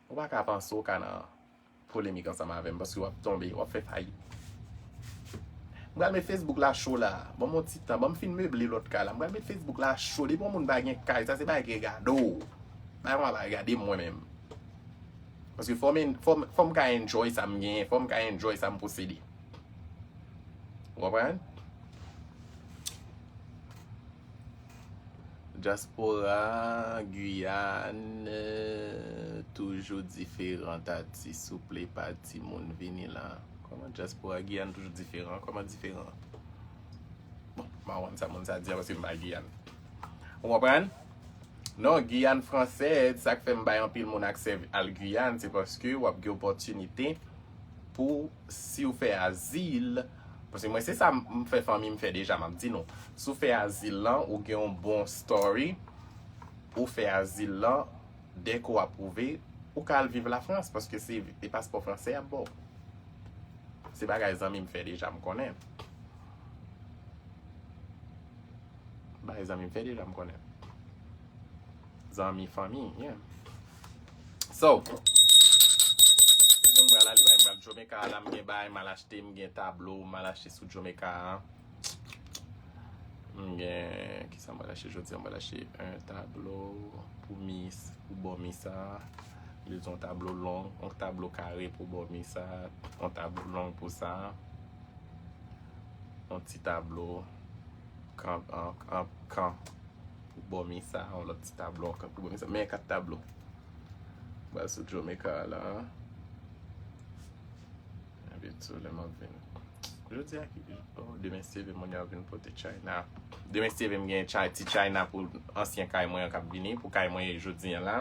Ou pa ka panse ou ka nan polemik ansanm avè m, paske w ap tonbe, w ap fè fayit. M pral met Facebook la cho la. Ban m yon ti tan. Ban m fin meble lòt kay la. M pral met Facebook la cho. Depi yon moun pa gen kay, sa se bagay ki regade w. Bagay mwen pa regade mwen menm. Paske fò m, fò m, fò m ka enjoy sa m genyen. Fò m ka enjoy sa m posede. Ou konprann? Dyaspora Giyàn, euh, toujou diferan, Tati, souple pa timoun vini la. Kòman dyaspora Giyàn toujou diferan? Kòman diferan? Bon, m pa konn sa moun sa di a paske m pa Giyàn. Ou konprann? Non, Giyàn fransèz, sa k fè m bay anpil moun aksè al Giyàn, se paske w ap gen opòtinite pou, si w fè azil, paske mwen se sa m, m fè fanmi m fè deja, m ap di nou. Si w fè azil lan, ou gen yon bon story, ou fè azil lan, dèke w apwouve, ou ka al viv Lafrans, paske se e paspò fransè y ap ba w. Se bagay zanmi m fè deja, m konnen. Bagay zanmi m fè deja, m konnen. Zanmi, fanmi, yeah. So, si moun pral ale, bay, m pral Jamaica la, m gen bay, m al achte, m gen tablo, m al achte sou Jamaica a. M gen, kisa m pral achte jodi a? M pral achte yon tablo pou mi, pou bò mi sa. Li di yon tablo long, yon tablo kare pou bò mi sa, yon tablo long pou sa. Yon ti tablo kan, an, an, kan pou bò mi sa, yon lòt ti tablo ankò pou bò mi sa. Men kat tablo. Ba sou Jamaica la. Epi tou lè m ap vin. Jodi a ki, oh, demen si Dye vle moun yo ap vin pote China. Demen si Dye vle m gen Chi-, ti China pou ansyen kay mwen an k ap vini, pou kay mwen ye jodi a la.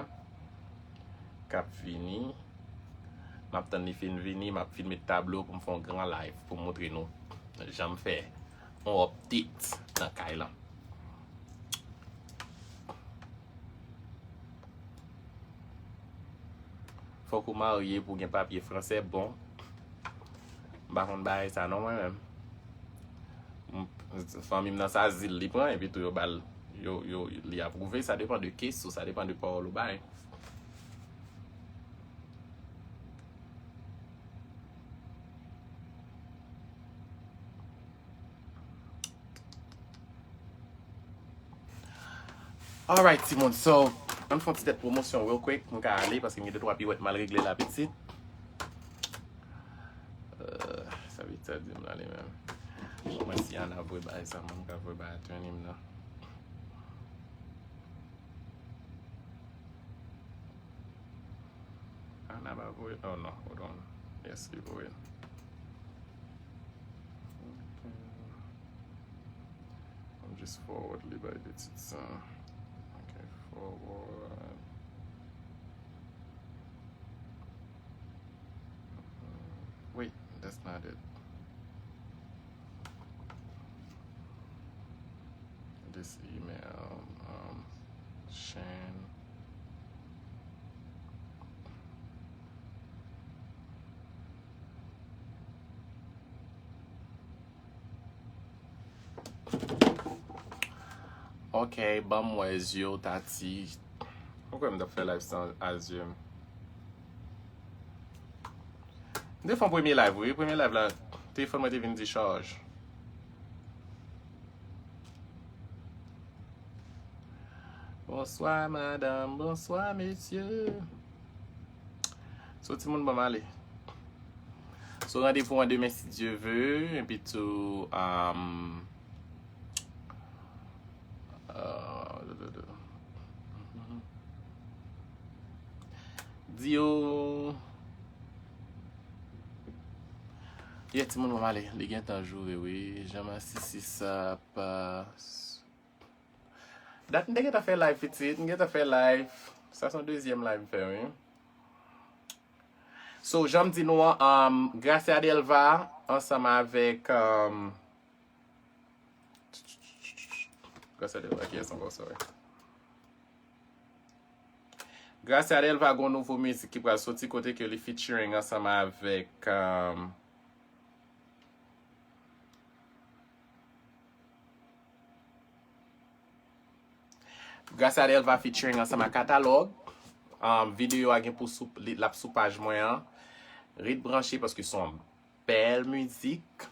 K ap vini. M ap tann li fin vini, m ap fin met tablo pou m fè yon gran live pou m montre nou jan m fè yon update nan kay lan. Fòk ou marye pou w gen papye fransè bon. M pa konn bagay sa non mwen menm. M, fanmi m nan sa azil li pran, epi tou yo ba l, yo, yo, li apwouve, sa depann de case ou, sa depann de pawòl ou bay. Alright, timoun. So, ann fè yon ti tèt pwomosyon real quick. Mwen ka ale paske m gen de twa piwèt m al regle la pitit. Euh, sa vit sa di m la li menm. Mwen si Ana voye bagay sa, mwen m ka voye bay attorney m nan. Ana pa voye. Oh no, hold on. Yes, li voye. Ok. Ann just forward li bay pitit sa. Ok, forward. Wait, that's not it. This email, um, Shane. Ok, ban m wè zye w, Tati. Ou kwè m t ap fè live san a zye m? M te fè yon premye live, wi. Premye live la, telefòn mwen te vin dichaj. Bonswa, madanm. Bonswa, mesye. So, timoun, ban m ale. So, randevou an demen, si Dye ve. Epi tou, um, euh, di yo, yeah, timoun, ban m ale. Li gentan joure, wi. Jan masisi sa pa. Dat m te gentan fè live, pitit. M gentan fè live. Sa se yon dezyèm live m fè, wi. So, jan m di nou an, um, Gracia Delva ansanm avèk, um, Gracia Delva, kiyès ankò, sorry? Gracia Delva gon nouvo mizik ki pral soti kote ke li featuring ansanm avèk, um, Gracia Delva featuring ansanm ak Katalòg. Um, videyo a gen pou sou, li, l ap sou paj mwen an. Ret branche paske se yon bèl mizik.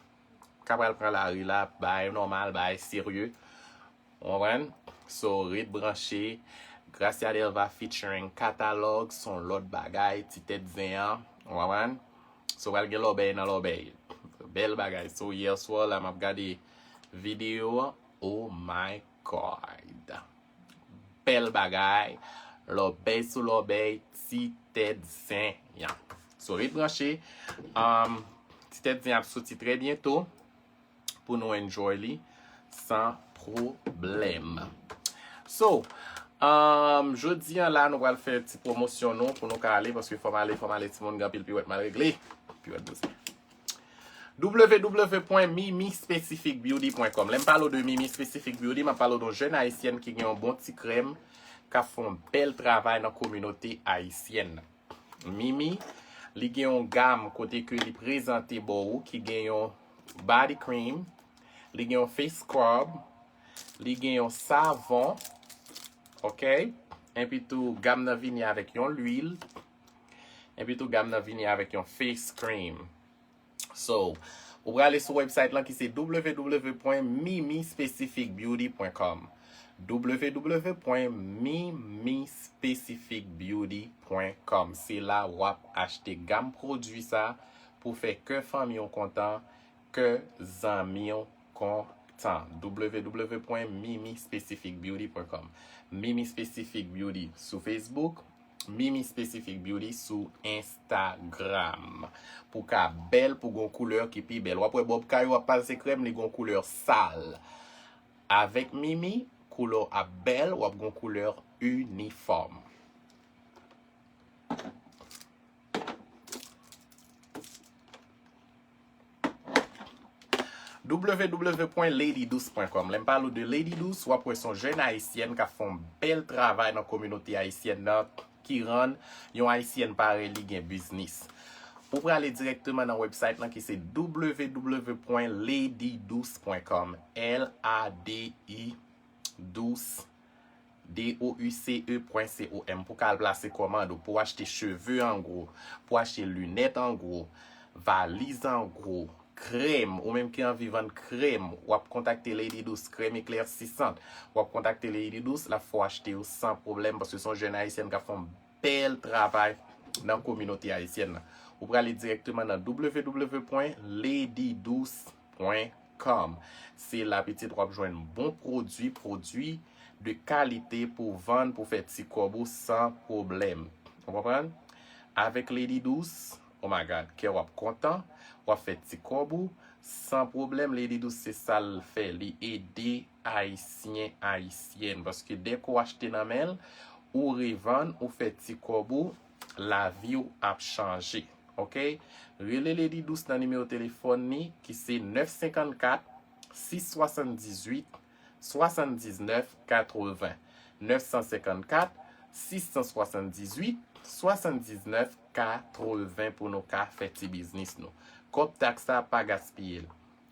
ka pral pran lari la, bagay nòmal, bagay serye. Ou konprann? So, ret branche. Gracia Delva featuring Katalòg, se yon lòt bagay, ti tèt zen an. Ou konprann? So, pral gen lòbèy nan lòbèy. Bèl bagay. So, yèswa la, m ap gade videyo an. Oh my God. Bèl bagay. Lòbèy sou lòbèy, ti tèt zen an. So, ret branche. Um, ti tèt zen ap soti trè byento pou nou enjoy li san pwoblèm. So, um, jodi an la, nou pral fè ti pwomosyon nou pou nou ka ale, paske fò m ale, fò m ale, timoun, gen anpil piwèt m al regle. Piwèt bouzè. W W W pwen mimi specific beauty pwen com. Lè m pale w de Mimi Specific Beauty, m ap pale w de yon jèn ayisyèn ki gen yon bon ti krèm, k ap fè yon bèl travay nan kominote ayisyèn nan. Mimi, li gen yon gam kote ke li prezante ba ou ki gen yon body cream, li gen yon face scrub, li gen yon savon, ok? Epi tou, gam nan vini avèk yon lwil, epi tou, gam nan vini avèk yon face cream. So, ou prale sou website lan ki se W W W pwen mimi specific beauty pwen com. W W W pwen mimi specific beauty pwen com. Se la w ap achte gam pwodui sa pou fè kè fanmi w kontan, kè zanmi w kontan. W W W pwen mimi specific beauty pwen com. Mimi Specific Beauty sou Facebook, Mimi Specific Beauty sou Instagram. Pou ka bèl, pou gon koulè ki pi bèl. W ap wè Bob Caillou ap pase krèm, li gon koulè sal. Avèk Mimi, koulè w ap bèl, w ap gon koulè inifòm. W W W pwen lady douce pwen com. Lè m pale w de Lady Douce, w ap wè se yon jèn ayisyèn k ap fè yon bèl travay nan kominote ayisyèn nan, ki rann yon ayisyèn parèy li gen biznis. Ou prale dirèkteman nan website lan ki se W W W pwen lady douce pwen com. L A D I douce, D O U C E pwen C O M, pou ka al plase kòmand ou, pou achte cheve an gwo, pou achte linèt an gwo, valiz an gwo, krèm, ou menm ki anvi vann krèm, w ap kontakte Lady Douce, krèm eklèsisant. W ap kontakte Lady Douce, l ap fè w achte yo san pwoblèm, paske se yon jèn ayisyèn k ap fè yon bèl travay nan kominote ayisyèn nan. Ou prale dirèkteman nan W W W pwen lady douce pwen com. Se la pitit w ap jwenn bon pwodui, pwodui de kalite pou vann, pou fè ti kòb ou san pwoblèm. Ou konprann? Avèk Lady Douce, oh my God, kè w ap kontan, w ap fè ti kòb ou san pwoblèm. Lady Douce, se sa l fè, li ede Ayisyen, Ayisyèn. Paske dèke w achte nan men l, ou revann, ou fè ti kòb ou, lavi w ap chanje. Ok? Rele Lady Douce nan nimewo telefòn li ki se nèf senkannkat, sis swasanndizuit, swasanndiznèf katreven. Nèf san senkannkat, sis san swasanndizuit, swasanndiznèf katreven pou nou ka fè ti biznis nou. Kòb taks la, pa gaspiye l.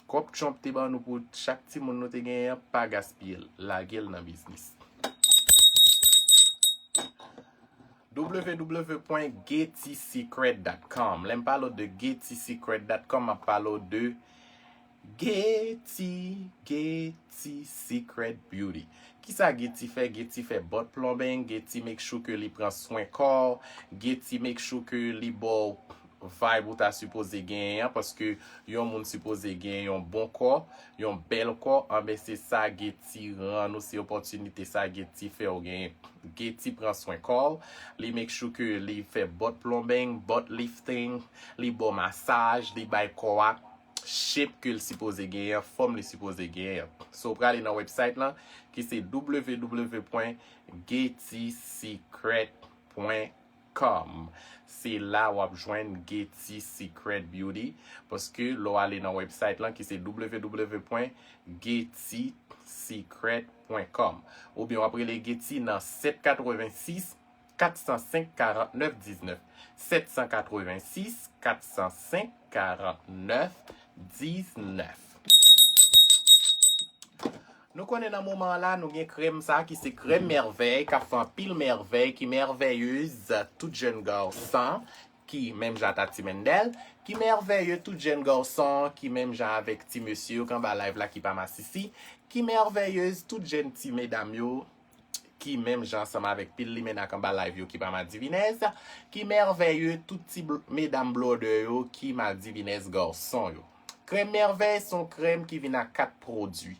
Kòb Trump te ban nou pou chak timoun nou te genyen an, pa gaspiye l. Lage l nan biznis. W W W pwen getty secret dot com. Lè m pale w de getty secret dot com, m ap pale w de Getty, Getty Secret Beauty. Kisa Getty fè? Getty fè butt plumbing, Getty make sure ke li pran swen kò w, Getty make sure ke li ba w vibe ou ta sipoze genyen an, paske yon moun sipoze genyen yon bon kò, yon bèl kò, anben se sa Getty rann ou, se opòtinite sa Getty fè w genyen. Getty pran swen kò w, li make sure ke li fè butt plumbing, butt lifting, li ba w masaj, li bay kò a shape ke l sipoze genyen an, fòm li sipoze genyen an. So, w prale nan website lan, ki se W W W pwen getty secret pwen com. Se la w ap jwenn Getty Secret Beauty, paske lè w ale nan website lan, ki se W W W pwen getty secret pwen com. Oubyen w ap rele Getty nan sèt katrevensis, kat san senk, karantnèf diznèf. Sèt san katrevensis, kat san senk, karantnèf diznèf. Nou konnen nan moman an la, nou gen krèm sa ki se krèm mèvèy, k ap fè anpil mèvèy, ki mèvèyez, tout jèn gason, ki menm jan a Tati Mendel, ki mèvèye tout jèn gason ki menm jan avèk ti mesye yo k anba live la ki pa masisi, ki mèvèyez tout jèn ti medam yo ki menm jan ansanm avèk pil limena k anba live yo ki pa madivinèz, ki mèvèye tout ti bl- medam blòdè yo ki madivinèz gason yo. Krèm Mèvèy se yon krèm ki vin ak kat pwodui.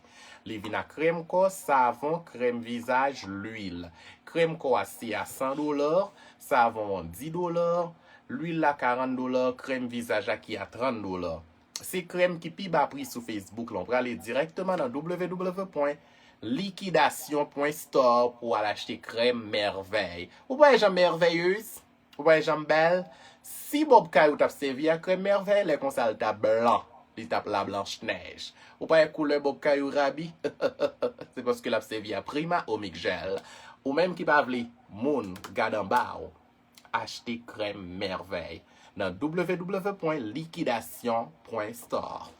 Li vin ak krèm kò, savon, krèm vizaj, lwil. Krèm kò a se a san dola, savon an dis dola, lwil la karant dola, krèm vizaj la ki a trant dola. Se krèm ki pi ba pri sou Facebook la. Ou prale dirèkteman nan w w w pwen likidasyon pwen store pou w al achte krèm Mèvèy. Ou pa wè jan mèvèyez? Ou pa wè jan m bèl? Si bòb kay ou t ap sèvi ak krèm Mèvèy, lè konsa l t ap blan. Li t ap la blanch nèj. Ou pa wè koulè bòb kay ou rabi? Se paske l ap sèvi a Prima Omic Gel. Ou menm ki pa vle moun gad anba w, achte krèm Mèvèy nan w w w pwen likidasyon pwen store.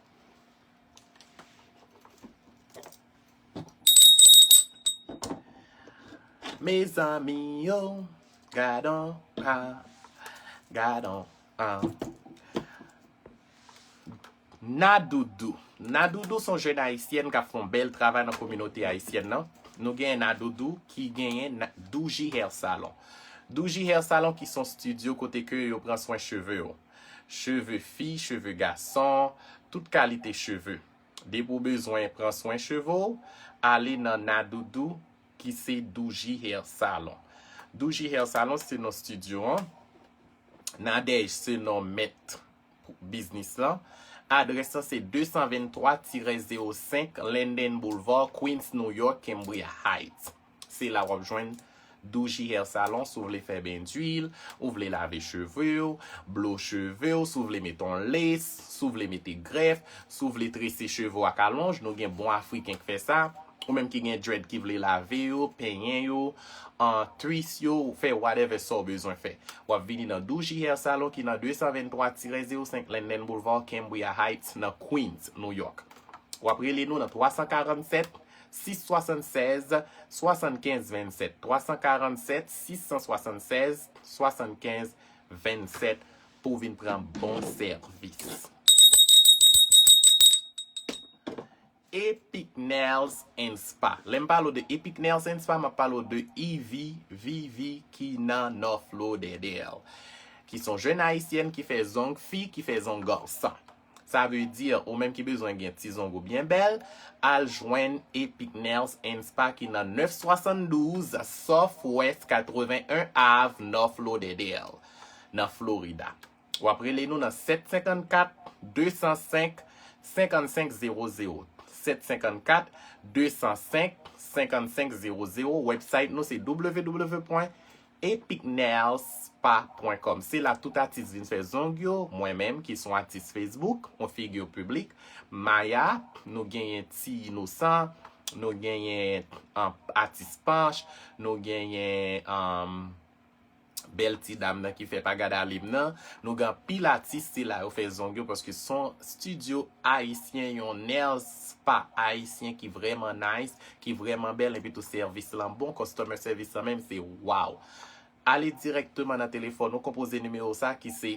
Mezanmi yo, gadon pa, gadon an. Nadoudou. Nadoudou se yon jèn ayisyèn k ap fè yon bèl travay nan kominote ayisyèn nan. Nou genyen Nadoudou ki genyen Na- Douji Hair Salon. Douji Hair Salon ki se yon estidyo kote ke yo pran swen cheve w. Cheve fi, cheve gason, tout kalite cheve. Depi w bezwen pran swen cheve w, ale nan Nadoudou ki se Douji Hair Salon. Douji Hair Salon se non estidyo an. Nadège se non mèt biznis lan. Adrès lan se de san venntwa tirè zewo senk Linden Boulevard, Queens, New York, Cambria Heights. Se la w ap jwenn Douji Hair Salon si w vle fè ben dwil, ou vle lave cheve w, blo cheve w, si w vle mete yon lace, si w vle mete grèf, si w vle trese cheve w ak alonj, nou gen bon Afriken k fè sa. Ou menm ki gen dread ki vle lave yo, penyen yo, an twist yo, ou fè whatever sa w bezwen fè. W ap vini nan Douji Hair Salon ki nan de san venntwa tirè zewo senk Linden Boulevard, Cambria Heights, nan Queens, New York. W ap rele nou nan twa san karannsèt, sis swasannsèz, swasannkenz vennsèt, twa san karannsèt, sis san swasannsèz, swasannkenz vennsèt pou w vin pran bon sèvis. Epic Nails and Spa. Lè m pale w de Epic Nails and Spa, m ap pale w de Ivy Vivi ki nan North Lauderdale, ki se yon jèn ayisyèn ki fè zong fi, ki fè zong gason. Sa vle di, ou menm ki bezwen gen ti zong ou byen bèl, al jwenn Epic Nails and Spa ki nan nèf swasann douz Southwest katreven en Ave, North Lauderdale, nan Florida. W ap rele nou nan sèt senkannkat, de san senk, senkannsenk zewo zewo. Sèt senkannkat, de san senk, senkannsenk zewo zewo. Website nou se w w w pwen epic nails spa pwen com. Se la tout atis vin fè zong yo. Mwen menm, ki se yon atis Facebook, yon figi piblik, Maya, nou genyen Ti Inosan, nou genyen, um, Atis Panch, nou genyen, um, bèl ti dam nan ki fè pa gad ale m nan. Nou gen anpil atis, se la yo fè zong yo, paske se yon estidyo ayisyen, yon nail spa ayisyen ki vrèman nice, ki vrèman bèl, epi tou sèvis lan bon, customer service lan menm se wow. Ale dirèkteman nan telefòn ou, konpoze nimewo sa ki se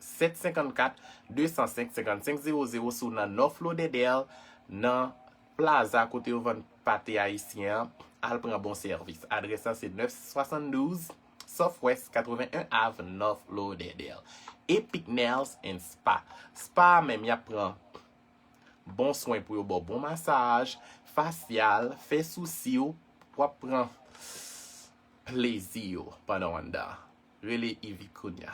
sèt senkannkat, de san senk, senkannsenk zewo zewo, si w nan North Lauderdale, nan plaza kote yo vann pate ayisyen an, al pran bon sèvis. Adrès la se nèf swasann douz Southwest katreven en Ave, North Lauderdale. Epic Nails and Spa. Spa a menm, y ap pran bon swen pou yo ba w bon masaj fasyal, fè sousi w, w ap pran plezi yo pandan w anndan. Rele Ivy kounya.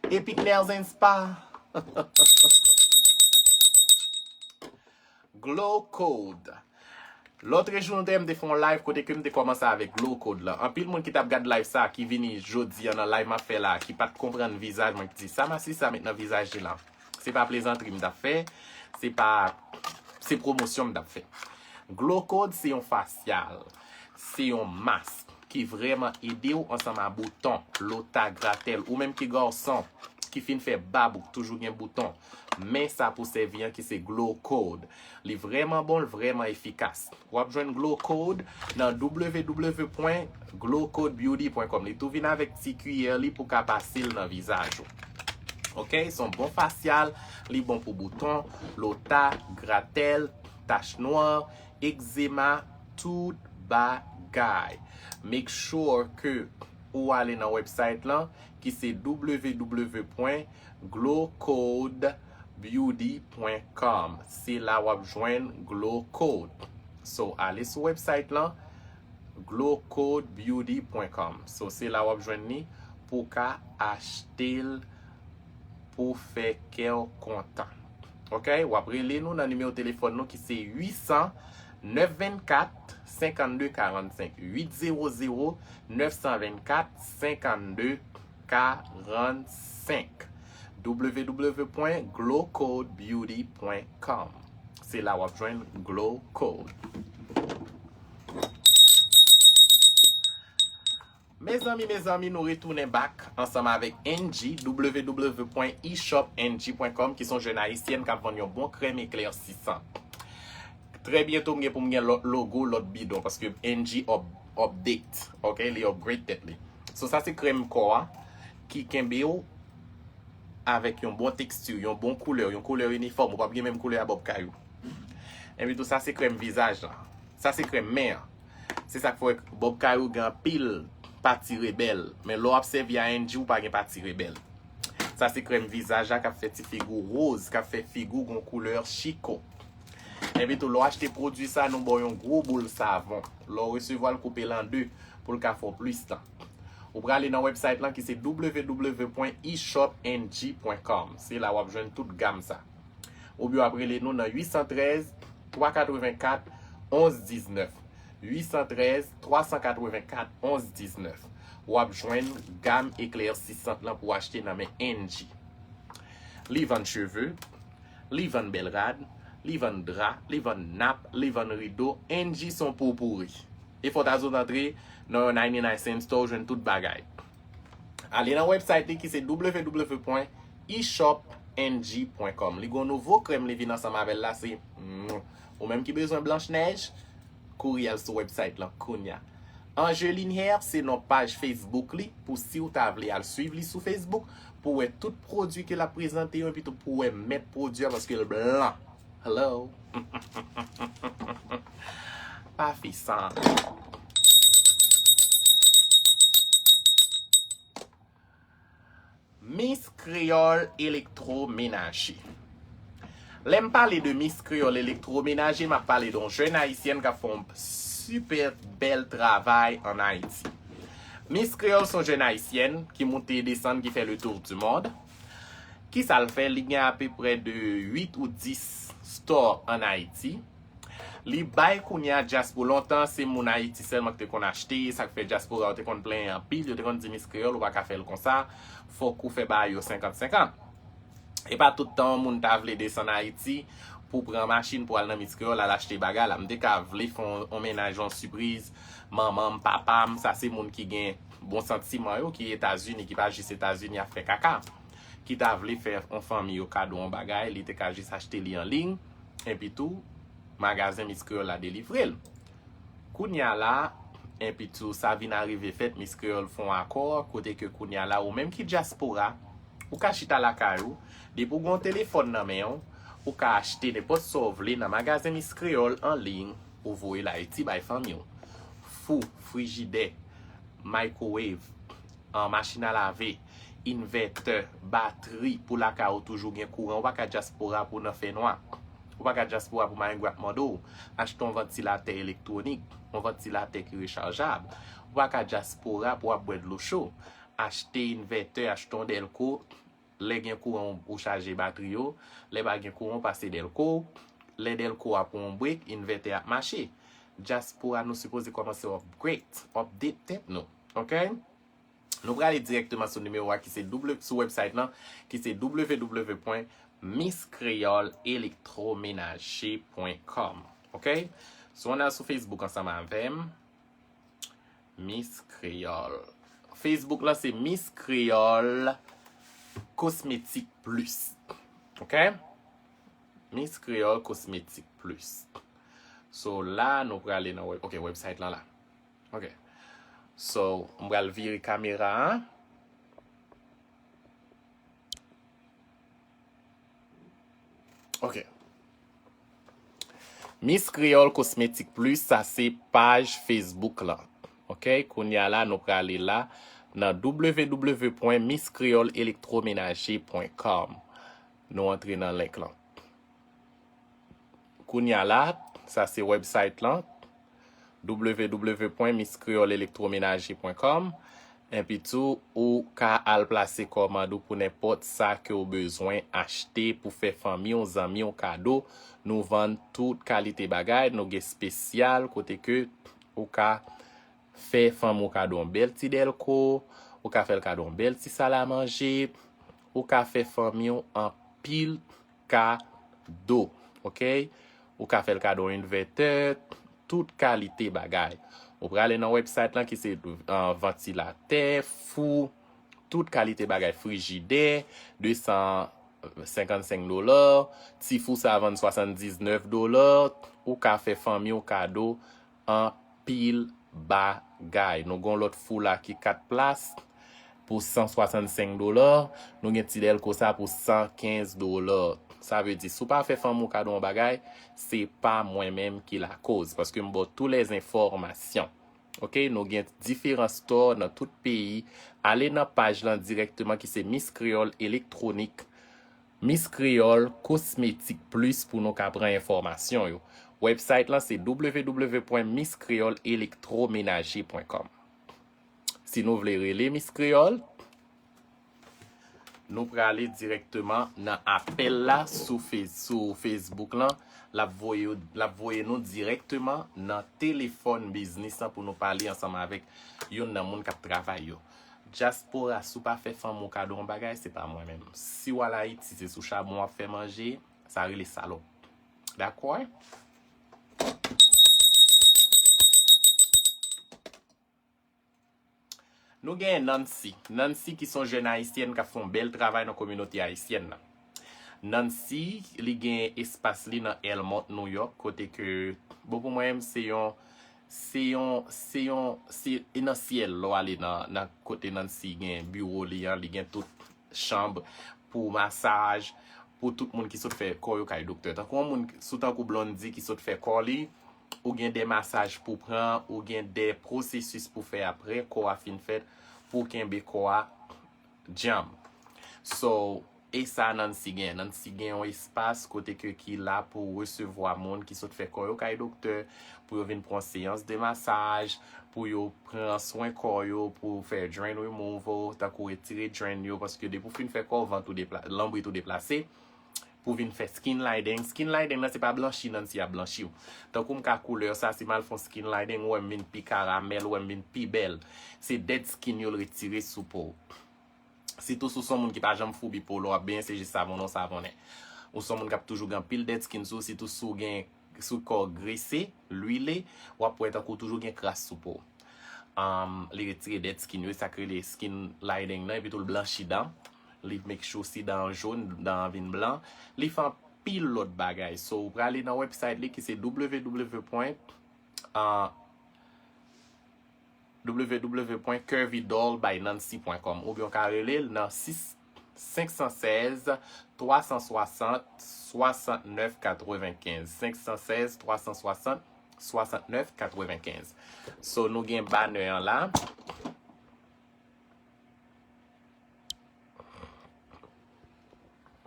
Epic Nails and Spa. Glow Code. Lòtrejou nou te, m te fè yon live kote ke m te kòmanse avèk Glow Code lan. Anpil moun ki t ap gad live sa, ki vini jodi a nan live m ap fè la, ki pa t konprann vizaj mwen, ki di, "Sa masisi sa met nan vizaj li la?" Se pa plezantri m t ap fè, se pa, se pwomosyon m t ap fè. Glow Code se yon fasyal, se yon mask ki vrèman ede w ansanm a bouton, lota, gratèl, ou menm ki gason ki fin fè bab ou k toujou gen bouton. Men sa pou sèvi an ki se Glow Code. Li vrèman bon, l vrèman efikas. W ap jwenn Glow Code nan w w w pwen glow code beauty pwen com. Li tou vin avèk ti kiyè li pou ka pase l nan vizaj ou. Ok, se yon bon fasyal, li bon pou bouton, lota, gratèl, tach nwa, egzema, tout bagay. Make sure ke ou ale nan website lan ki se w w w pwen glow code beauty pwen com. Se la w ap jwenn Glow Code. So, ale sou website lan, glow code beauty pwen com. So, se la w ap jwenn li pou w ka achte l pou fè kè w kontan. Ok? W ap rele nou nan nimewo telefòn nou ki se uit san, nèf vennkat, senkannde karannsenk. Uit zewo zewo, nèf san vennkat, senkannde karannsenk. w w w pwen glow code beauty pwen com. Se la w ap jwenn Glow Code. Mezanmi, mezanmi, nou retounen back ansanm avèk Angie, w w w pwen e shop angie pwen com, ki se yon jèn ayisyèn k ap vann yon bon krèm eklèsisan. Trè byento, m gen pou m gen lòt logo, lòt bidon, paske Angie up, update, ok, li upgrade tèt li. So, sa se krèm kò a ki kenbe w avèk yon bon teksti, yon bon koulè, yon koulè inifòm. Ou p ap gen menm koulè a Bob Kayou. Epi tou, sa se krèm vizaj lan. Sa se krèm men an. Se sa k fè Bob Kayou gen anpil pati rebèl. Men lè w ap sèvi a Angie, ou pa gen pati rebèl. Sa se krèm vizaj la k ap fè ti figi w woz, k ap fè figi w gon koulè chiko. Epi tou, lè w achte pwodui sa, nou ba w yon gwo boul savon. Lè w resevwa l, koupe l an de pou l ka fè w plis tan. Ou prale nan website lan ki se w w w pwen e shop angie pwen com. Se la w ap jwenn tout gam sa. Oubyen w ap rele nou nan uit san trèz, twa katrevenkat, onz diznèf. Uit san trèz, twa san katrevenkat, onz diznèf. W ap jwenn gam eklèsisant lan pou w achte nan men Angie. Li vann cheve, li vann bèl rad, li vann dra, li vann nap, li vann rido. Angie se yon poupourit. E fò w ta sot antre nan yon ninety-nine cent store, w jwenn tout bagay. Ale nan website li ki se w w w pwen e shop angie pwen com. Li gon nouvo krèm li vin ansanm avè l la, se, mm, ou menm ki bezwen blanch nèj, kouri al sou website lan kounya. Angeline Hair se non paj Facebook li, pou si w ta vle al swiv li sou Facebook, pou wè tout pwodui ke l ap prezante yo, epi tou pou wè mèt pwodui a, paske l blan. Hello. Pa fè sa. Miss Kreyòl Elektwomenaje. Lè m pale de Miss Kreyòl Elektwomenaje, m ap pale de yon jèn ayisyèn k ap fè yon sipè bèl travay ann Ayiti. Miss Kreyòl se yon jèn ayisyèn ki moute e desann, ki fè le tour du monde. Kisa l fè? Li gen apeprè de uit ou dis store ann Ayiti. Li bay kounye a dyaspora. Lontan, se moun Ayiti sèlman ki te konn achte, sa k fè dyaspora yo te konn plenyen anpil, yo te konn di Miss Kreyòl, ou pa ka fè l konsa, fòk ou fè bagay yo senkant senkant. E pa tout tan yon moun ta vle desann Ayiti pou pran machin pou al nan Miss Kreyòl, al achte bagay la. M te ka vle fè yon, yon mennaj yon sipriz, manman m, papa m, sa se moun ki gen bon santiman yo, ki Etazini, ki pa jis Etazini ap fè kaka. Ki ta vle fè yon fanmi yo kado yon bagay, li te ka jis achte li an liy, epi tou, magazen Miss Kreyòl la delivre l. Kounye a la, epi tou, sa vin arive fèt, Miss Kreyòl fè yon akò, kote ke kounye a la, ou menm ki dyaspora, ou ka chita lakay ou, depi w gen yon telefòn nan men w, ou ka achte nenpòt sa w vle nan magazen Miss Kreyòl an liy, ou voye l Ayiti bay fanmi w. Fou, frijidè, microwave, an, machin a lave, envètè, batri pou lakay ou toujou gen kouran. Ou pa ka dyaspora pou w nan fènwa. Ou pa ka dyaspora pou marengwa ap mande w achte yon vantilatè elektwonik, yon vantilatè ki rechajab. Ou pa ka dyaspora pou w ap bwè dlo cho. Achte envètè, achte yon dèlko. Lè gen kouran, ou chaje batri yo. Lè pa gen kouran, ou pase dèlko. Lè dèlko a pran yon brek, envètè ap mache. Dyaspora, nou sipoze kòmanse upgrade, update tèt nou. Ok? Nou prale dirèkteman sou nimewo a ki se W, sou website lan, ki se w w w pwen miss kreyòl elektwomenaje pwen kòm. Ok? So, ann al sou Facebook ansanm avè m. Miss Kreyòl. Facebook lan se Miss Kreyòl Cosmetic Plus. Ok? Miss Creole Cosmetic Plus. So la, nou prale nan web, ok, website lan la. Ok. So, m pral vire kamera an. Ok. Miss Creole Cosmetic Plus, sa se paj Facebook lan. Ok, kounye a la, nou prale la nan w w w pwen miss creole electromenager pwen com. Nou antre nan link lan. Kounye a la, sa se website lan, w w w pwen miss creole electromenager pwen com. Epi tou, ou ka al plase kòmand ou pou nenpòt sa ke w bezwen achte pou fè fanmi w, zanmi w kado. Nou vann tout kalite bagay, nou gen espesyal kote ke ou ka fè fanmi w kado yon bèl ti dèlko, ou ka fè l kado yon bèl ti salamanje, ou ka fè fanmi w anpil kado, ok? Ou ka fè l kado yon invètè, tout kalite bagay. Ou prale nan website lan ki se, uh, vantilatè, fou, tout kalite bagay, frijidè, de san senkannsenk dola, ti fou sa vann swasanndiznèf dola, ou ka fè fanmi w kado anpil bagay. Nou gen yon lòt fou la ki kat plas pou san swasannsenk dola, nou gen ti dèlko sa pou san kenz dola. Sa vle di, si w pa fè fanmi w kado yon bagay, se pa mwen menm ki lakoz, paske m ba w tout lèzenfòmasyon. Ok, nou gen diferan store nan tout peyi. Ale nan paj lan dirèkteman ki se Miss Creole Electronic, Miss Creole Cosmetic Plus pou nou ka pran enfòmasyon yo. Website lan se w w w pwen miss creole electromenager pwen com. Si nou vle rele Miss Creole, nou prale dirèkteman nan apèl la sou Face-, sou Facebook lan. L ap voye, l ap voye nou dirèkteman nan telefòn biznis lan pou nou pale ansanm avèk youn nan moun k ap travay yo. Dyaspora, si w pa fè fanmi w kado yon bagay, se pa mwen menm. Si w al Ayiti, se sou chabon w ap fè manje, sa rele salòp. Dakò? Nou gen Nancy. Nancy ki se yon jèn ayisyèn k ap fè yon bèl travay nan kominote ayisyèn nan. Nancy, li gen espas li nan Elmont, New York, kote ke, bon, pou mwen menm, se yon, se yon, se yon, se, e nan syèl, lè w ale nan, nan kote Nancy gen biwo li an, li gen tout chanm pou masaj, pou tout moun ki sot fè kò yo kay doktè. Tankou yon moun sou tankou Blondy ki sot fè kò li, ou gen de masaj pou pran, ou gen de pwosesis pou fè apre kò a fin fèt, pou kenbe kò a djanm. So, e sa Nancy gen. Nancy gen yon espas kote ke ki la pou resevwa moun ki sot fè kò yo kay doktè, pou yo vin pran seyans de masaj, pou yo pran swen kò yo, pou fè drain removal, tankou retire drain yo, paske depi w fin fè kò w, vant ou depla-, lanbrit ou deplase, pou vin fè skin lightening. Skin lightening nan se pa blanchi Nancy ap blanchi w. Tankou m ka koulè sa, si m al fè yon skin lightening, ou wè m vin pi karamèl, ou wè m vin pi bèl. Se dead skin yo l retire sou po w. Sitou si w se yon moun ki pa janm foubi po w lè w ap benyen, se jis savon nan w savonnen. Ou se yon moun k ap toujou gen anpil dead skin sou w, sitou si w gen, si w kò w grese, lwile, w ap wè tankou w toujou gen kras sou po w. Um, li retire dead skin yo, sa k rele skin lightening nan, epi tou l blanchi dan. Li make sure si dan an jòn, dan an vin blan. Li fè anpil lòt bagay. So, ou prale nan website li ki se w w w pwen, uh, w w w pwen curvy doll by nancy pwen com, oubyen w ka rele l nan sis, senk san sèz, twa san swasant, swasantnèf katrevenkenz. Senk san sèz, twa san swasant, swasantnèf katrevenkenz. So, nou gen banner an la.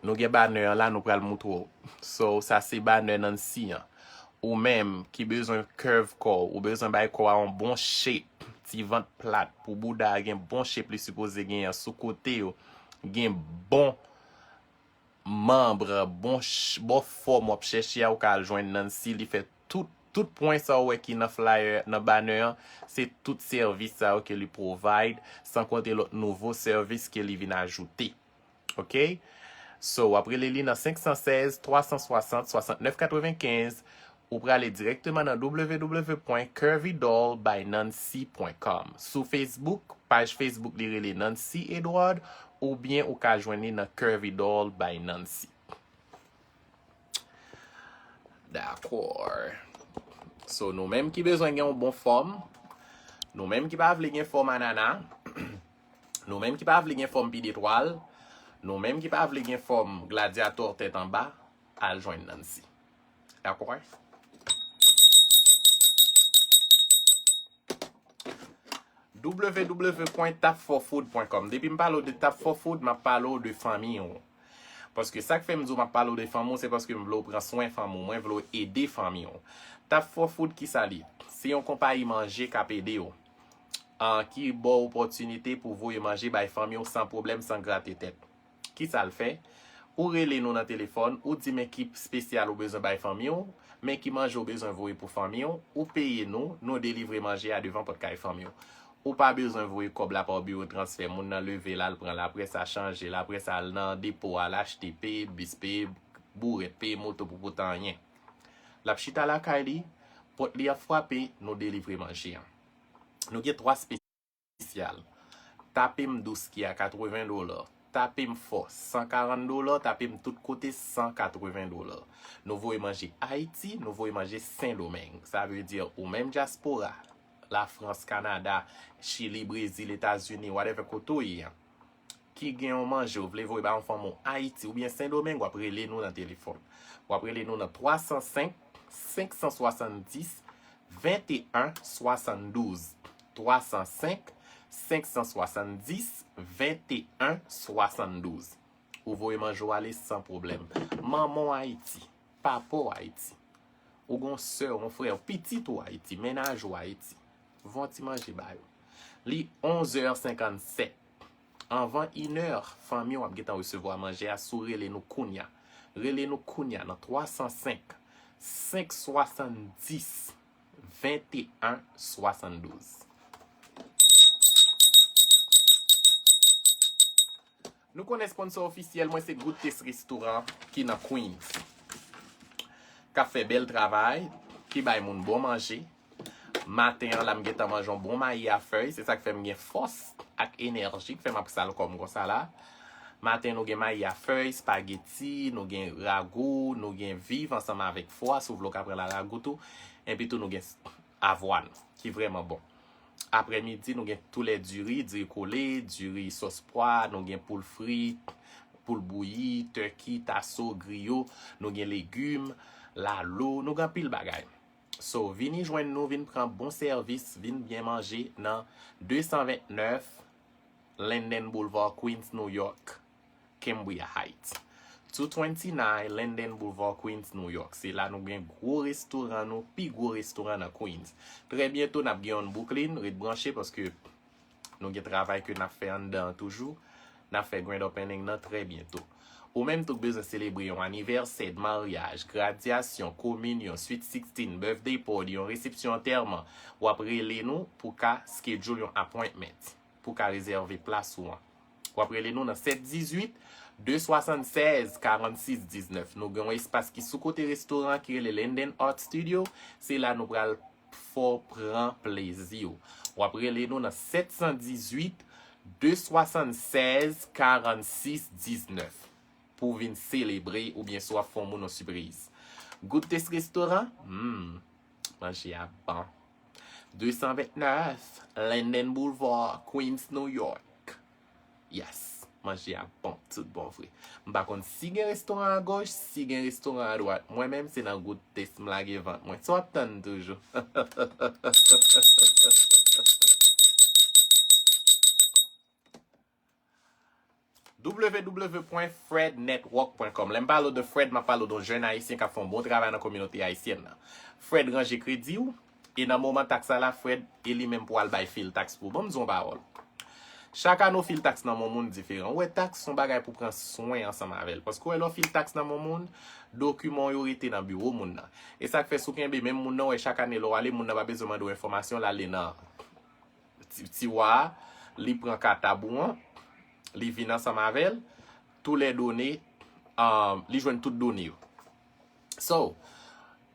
Nou gen banner an la, nou pral moutre w. So, sa se banner Nancy an. Ou menm ki bezwen curve kò w, ou bezwen bay kò a yon bon shape, ti vant plat, pou bouda a gen bon shape li sipoze genyen an, sou kote yo, gen bon manb, bon ch-, bon fòm w ap chèche a, ou ka al jwenn Nancy, li fè tout, tout pwen sa w wè ki nan flyer, nan banner an, se tout sèvis sa yo ke li provide, san konte lòt nouvo sèvis ke li vin ajoute. Ok? So, w ap rele li nan senk san sèz, twa san swasant, swasantnèf katrevenkenz. Ou prale dirèkteman nan w w w pwen curvy doll by nancy pwen com. Sou Facebook, paj Facebook li rele Nancy Edward, oubyen ou ka jwenn li nan Curvy Doll by Nancy. Dakò. So, nou menm ki bezwen gen yon bon fòm, nou menm ki pa vle gen fòm anana, nou menm ki pa vle gen fòm pidetwal, nou menm ki pa vle gen fòm gladyatò tèt anba, al jwenn Nancy. Dakò? W W W pwen tap for food pwen kòm. Depi m pale w de Tap for Food, m ap pale w de fanmi w. Paske sa k fè m di w m ap pale w de fanmi w, se paske m vle w pran swen fanmi w. Mwen vle w ede fanmi w. Tap for Food, ki sa l ye? Se yon konpayi manje k ap ede w, an, ki ba w opòtinite pou voye manje bay fanmi w san pwoblèm, san grate tèt. Ki sa l fè? Ou rele nou nan telefòn, ou di men ki espesyal ou bezwen bay fanmi w, men ki manje ou bezwen voye pou fanmi w, ou peye nou, nou delivre manje a devan pòt kay fanmi w. Ou pa bezwen voye kòb la pa biwo transfè, moun nan leve l al pran l, apre sa chanje l, apre sa al nan depo, al achte, peye bis, peye bourèt, peye moto pou pote anyen. L ap chita lakay li, pòt li ap frape, nou delivre manje an. Nou gen twa espesyal. Tape m dous ki a katreven dola. Tape m fò san karant dola. Tape m tout kote san katreven dola. Nou voye manje Ayiti, nou voye manje Sendomeng. Sa vle di ou menm dyaspora, Lafrans, Kanada, Chili, Brezil, Etazini, whatever kote w ye an, ki gen yon manje ou vle voye ba yon fanmi w Ayiti oubyen Sendomeng, w ap rele nou nan telefòn. W ap rele nou nan twa san senk, senk san swasanndis, venteyen swasanndouz. Twa san senk, senk san swasanndis, venteyen swasanndouz. Ou voye manje w ale san pwoblèm. Manman w Ayiti, papa w Ayiti. Ou gen yon sè, yon frè, pitit ou Ayiti, mennaj ou Ayiti. Voye yon ti manje ba yo. Li onzè senkannsèt. Anvan inè, fanmi w ap gentan resevwa manje a si w rele nou kounya. Rele nou kounya nan twa san senk, senk swasanndis, venteyen swasanndouz. Nou konnen sponsò ofisyèl mwen se Good Taste Restaurant ki nan Queens. K ap fè bèl travay, ki bay moun bon manje. Maten an la, m gentan manje yon bon mayi a fèy, se sa k fè m gen fòs ak enèji k fè m ap sal kò m konsa la. Maten, nou gen mayi a fèy, espageti, nou gen ragou, nou gen viv ansanm avèk fwa, si w vle w ka pran laragou tou. Epi tou, nou gen avwàn, ki vrèman bon. Aprèmidi, nou gen tou lè diri, diri kole, diri sòs pwa, nou gen poul fri, poul bouyi, tèki, taso, griyo, nou gen legim, lalo, nou gen anpil bagay. So, vini jwenn nou, vin pran bon sèvis, vin byen manje nan de san vennèf Linden Boulevard, Queens, New York, Cambria Heights. Two twenty-nine Linden Boulevard, Queens, New York. Se la nou gen gwo restoran nou, pi gwo restoran nan Queens. Trè byento, n ap gen yon Brooklyn, ret branche paske nou gen travay ke n ap fè anndan an toujou. N ap fè grand opening nan trè byento. Ou menm tou k bezwen selebre yon anivèsè, maryaj, gradyasyon, kominyon, sweet sixteen, birthday party, yon resepsyon antèman, w ap rele nou pou ka schedule yon appointment, pou ka rezève plas ou an. W ap rele nou nan sèt dizuit, de swasannsèz, karannsis diznèf. Nou gen yon espas ki sou kote restoran an ki rele Linden Art Studio. Se la nou pral fè w pran plezi w. W ap rele nou nan sèt san dizuit, de swasannsèz, karannsis diznèf pou w vin selebre oubyen si w ap fè yon moun yon sipriz. Good Taste Restaurant, hmm, manje a bon. De san vennèf Linden Boulevard, Queens, New York. Yes, manje a bon, tout bon vre. M pa konn si gen restoran a gòch, si gen restoran a dwat. Mwen menm, se nan Good Taste m lage vant mwen. So w ap tann toujou? W W W pwen fred network pwen kòm. Lè m pale w de Fred, m ap pale w de yon jèn ayisyen k ap fè yon bon travay nan kominote ayisyèn nan. Fred ranje kredi w, e nan moman taks la la, Fred, e li menm pou al bay fil taks pou w. Ban m di w yon pawòl. Chak ane w fil taks nan men yon moun diferan. Ou wè taks se yon bagay pou pran swen ansanm avè l. Paske w wè lè w fil taks nan men yon moun, dokiman w yo rete nan biwo moun nan. E sa k fè si w kenbe menm moun nan, w wè chak ane lè w ale, moun nan pa bezwen mande w enfòmasyon, l ale nan ti, tiwa a, li pran katab ou an, li vin ansanm avè l, tou lè done, um, li jwenn tout done yo. So,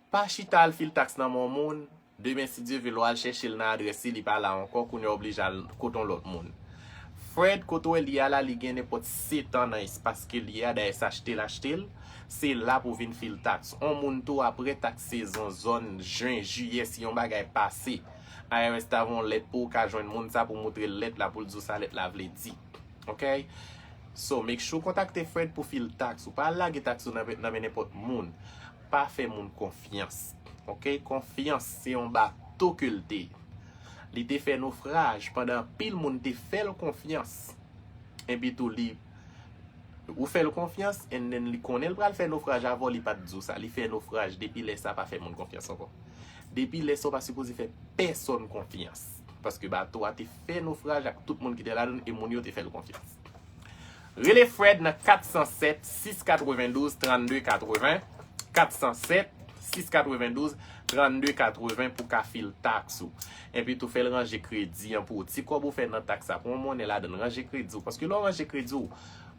pa chita al fil taks nan men yon moun, demen si Dye vle lè w al chèche l nan adrès li, li pa la ankò, kounye a w oblije al kote yon lòt moun. Fred, kote w wè li a la, li gen nenpòt sèt an nan espas ke li a, dayè se achte l achte l, se la pou vin fil taks. On moun tou apre taks sezon zòn jen, jiyè, si yon bagay pase, I R S ta voye yon lèt pou w ka jwenn moun sa pou moutre l lèt la pou l di w sa lèt la vle di. Ok? So, make sure w kontakte Fred pou fil taks ou. Pa al lage taks ou nan men, nan men nenpòt moun. Pa fè moun konfyans. Ok? Konfyans se yon bato ke l te. Li te fè nofraj pandan anpil moun te fè l konfyans. Epi tou li, ou fè l konfyans, and then li konnen l pral fè nofraj avè w, li pa t di w sa. Li fè nofraj, depi lè sa pa fè moun konfyans ankò. Depi lè sa w pa sipoze fè pèsonn konfyans. Paske bato a te fè nofraj ak tout moun ki te ladan l e moun yo te fè l konfyans. Rele Fred nan kat san sèt, sis katrevendouz, trannde katreven, kat san sèt, sis katrevendouz, trannde katreven pou ka fil taks ou. Epi tou fè l ranje kredi an pou ou. Ti kòb ou fè nan taks la, pran yon monnen ladan l, ranje kredi ou. Paske lè w ranje kredi ou,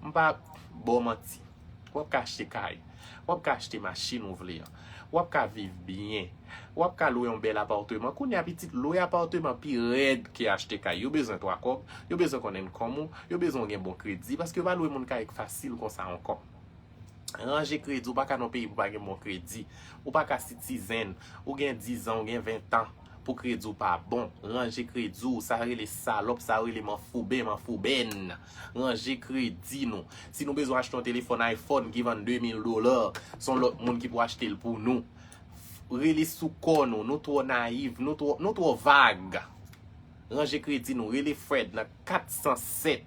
m pa ba w manti. W ap ka achte kay. W ap ka achte machin ou vle an. W ap ka viv byen. W ap ka lwe yon bèl apatman. Kounye a pitit, lwe apatman pi rèd ke achte kay. Yo bezwen twa kòb. Yo bezwen konn income ou. Yo bezwen w gen bon kredi. Paske yo pa lwe moun kay fasil konsa ankò. Ranje kredi, ou pa ka nan yon peyi pou pa gen bon kredi. Ou pa ka citizen, ou gen diz an, ou gen ven an, pou kredi w pa bon. Ranje kredi w, sa rele salòp, sa rele manfouben, manfouben. Ranje kredi nou. Si nou bezwen achte yon telefòn iPhone ki vann de mil dola, se yon lòt moun ki pou achte l pou nou. Rele sou kò nou, nou twò nayiv, nou twò, nou twò vag. Ranje kredi nou, rele Fred nan kat san sèt,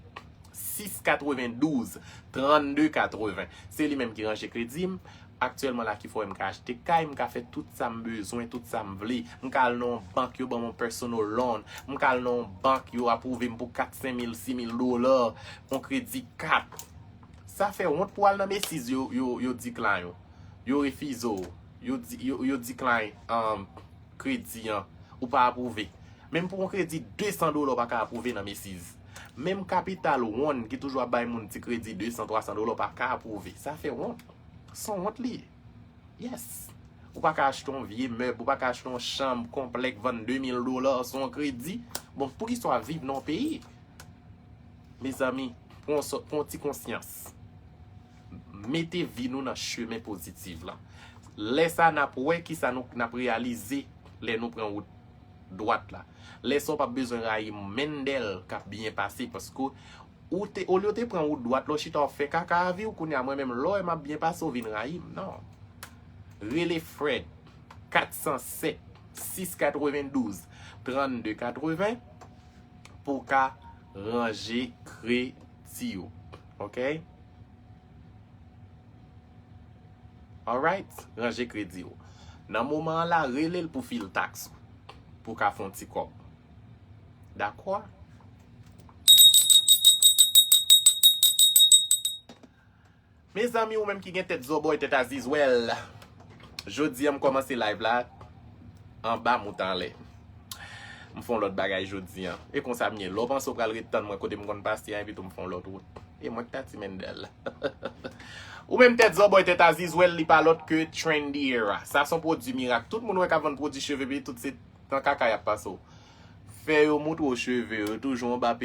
sis katrevendouz, trannde katreven. Se li menm ki ranje kredi m. Aktyèlman la ki fè m ka achte kay, m ka fè tout sa m bezwen, tout sa m vle. M ka al nan yon bank, yo ban m yon personal loan. M ka al nan yon bank, yo apwouve m pou kat, senk mil, sis mil dola, yon kredi kat. Sa fè wont pou al nan Macy's, yo, yo, yo decline ou. Yo refize w. Yo di, yo, yo decline, um, kredi an, ou pa apwouve. Menm pou yon kredi de san dola, w pa ka apwouve nan Macy's. Menm Capital One ki toujou ap bay moun ti kredi de san, twa san dola, w pa ka apwouve. Sa fè wont. Se yon wont li ye. Yes. Ou pa ka achte yon vye mèb, ou pa ka achte yon chanm konplè k vann de mil dola sou yon kredi. Bon, poukisa w ap viv nan yon peyi? Mezanmi, pran yon sò-, pran yon ti konsyans. Mete vi nou nan chemen pozitif la. Lè sa, n ap wè kisa nou, n ap reyalize lè nou pran wout dwat la. Lè sa, w p ap bezwen rayi Mendel k ap byen pase, paske ou te, olye w te pran wout dwat la, w chita w ap fè kaka a vi w, kounye a mwen menm, lè w wè m ap byen pase, w vin rayi m. Non. Rele Fred, kat san sèt, sis katrevendouz, trannde katreven, pou w ka ranje kredi w. Ok? Alright? Ranje kredi w. Nan moman an la, rele l pou fil taks ou. Pou w ka fè yon ti kòb. Dakò? Mezanmi, ou menm ki gen tèt zòbòy, tèt azizwèl, jodi a m kòmanse live la anba mout anlè. M fè yon lòt bagay jodi a. E konsa m ye. Lè w panse w pral ret tann mwen kote m konn pase a, epi tou m fè yon lòt wout. E mwen k ta ti Mendel. Ou menm tèt zòbòy, tèt azizwèl, li pa lòt ke Trendy Era. Sa se yon pwodui mirak. Tout moun wè k ap vann pwodui cheve, epi tout se nan kaka y ap pase w. Fè yo moutre w cheve yo, toujou anba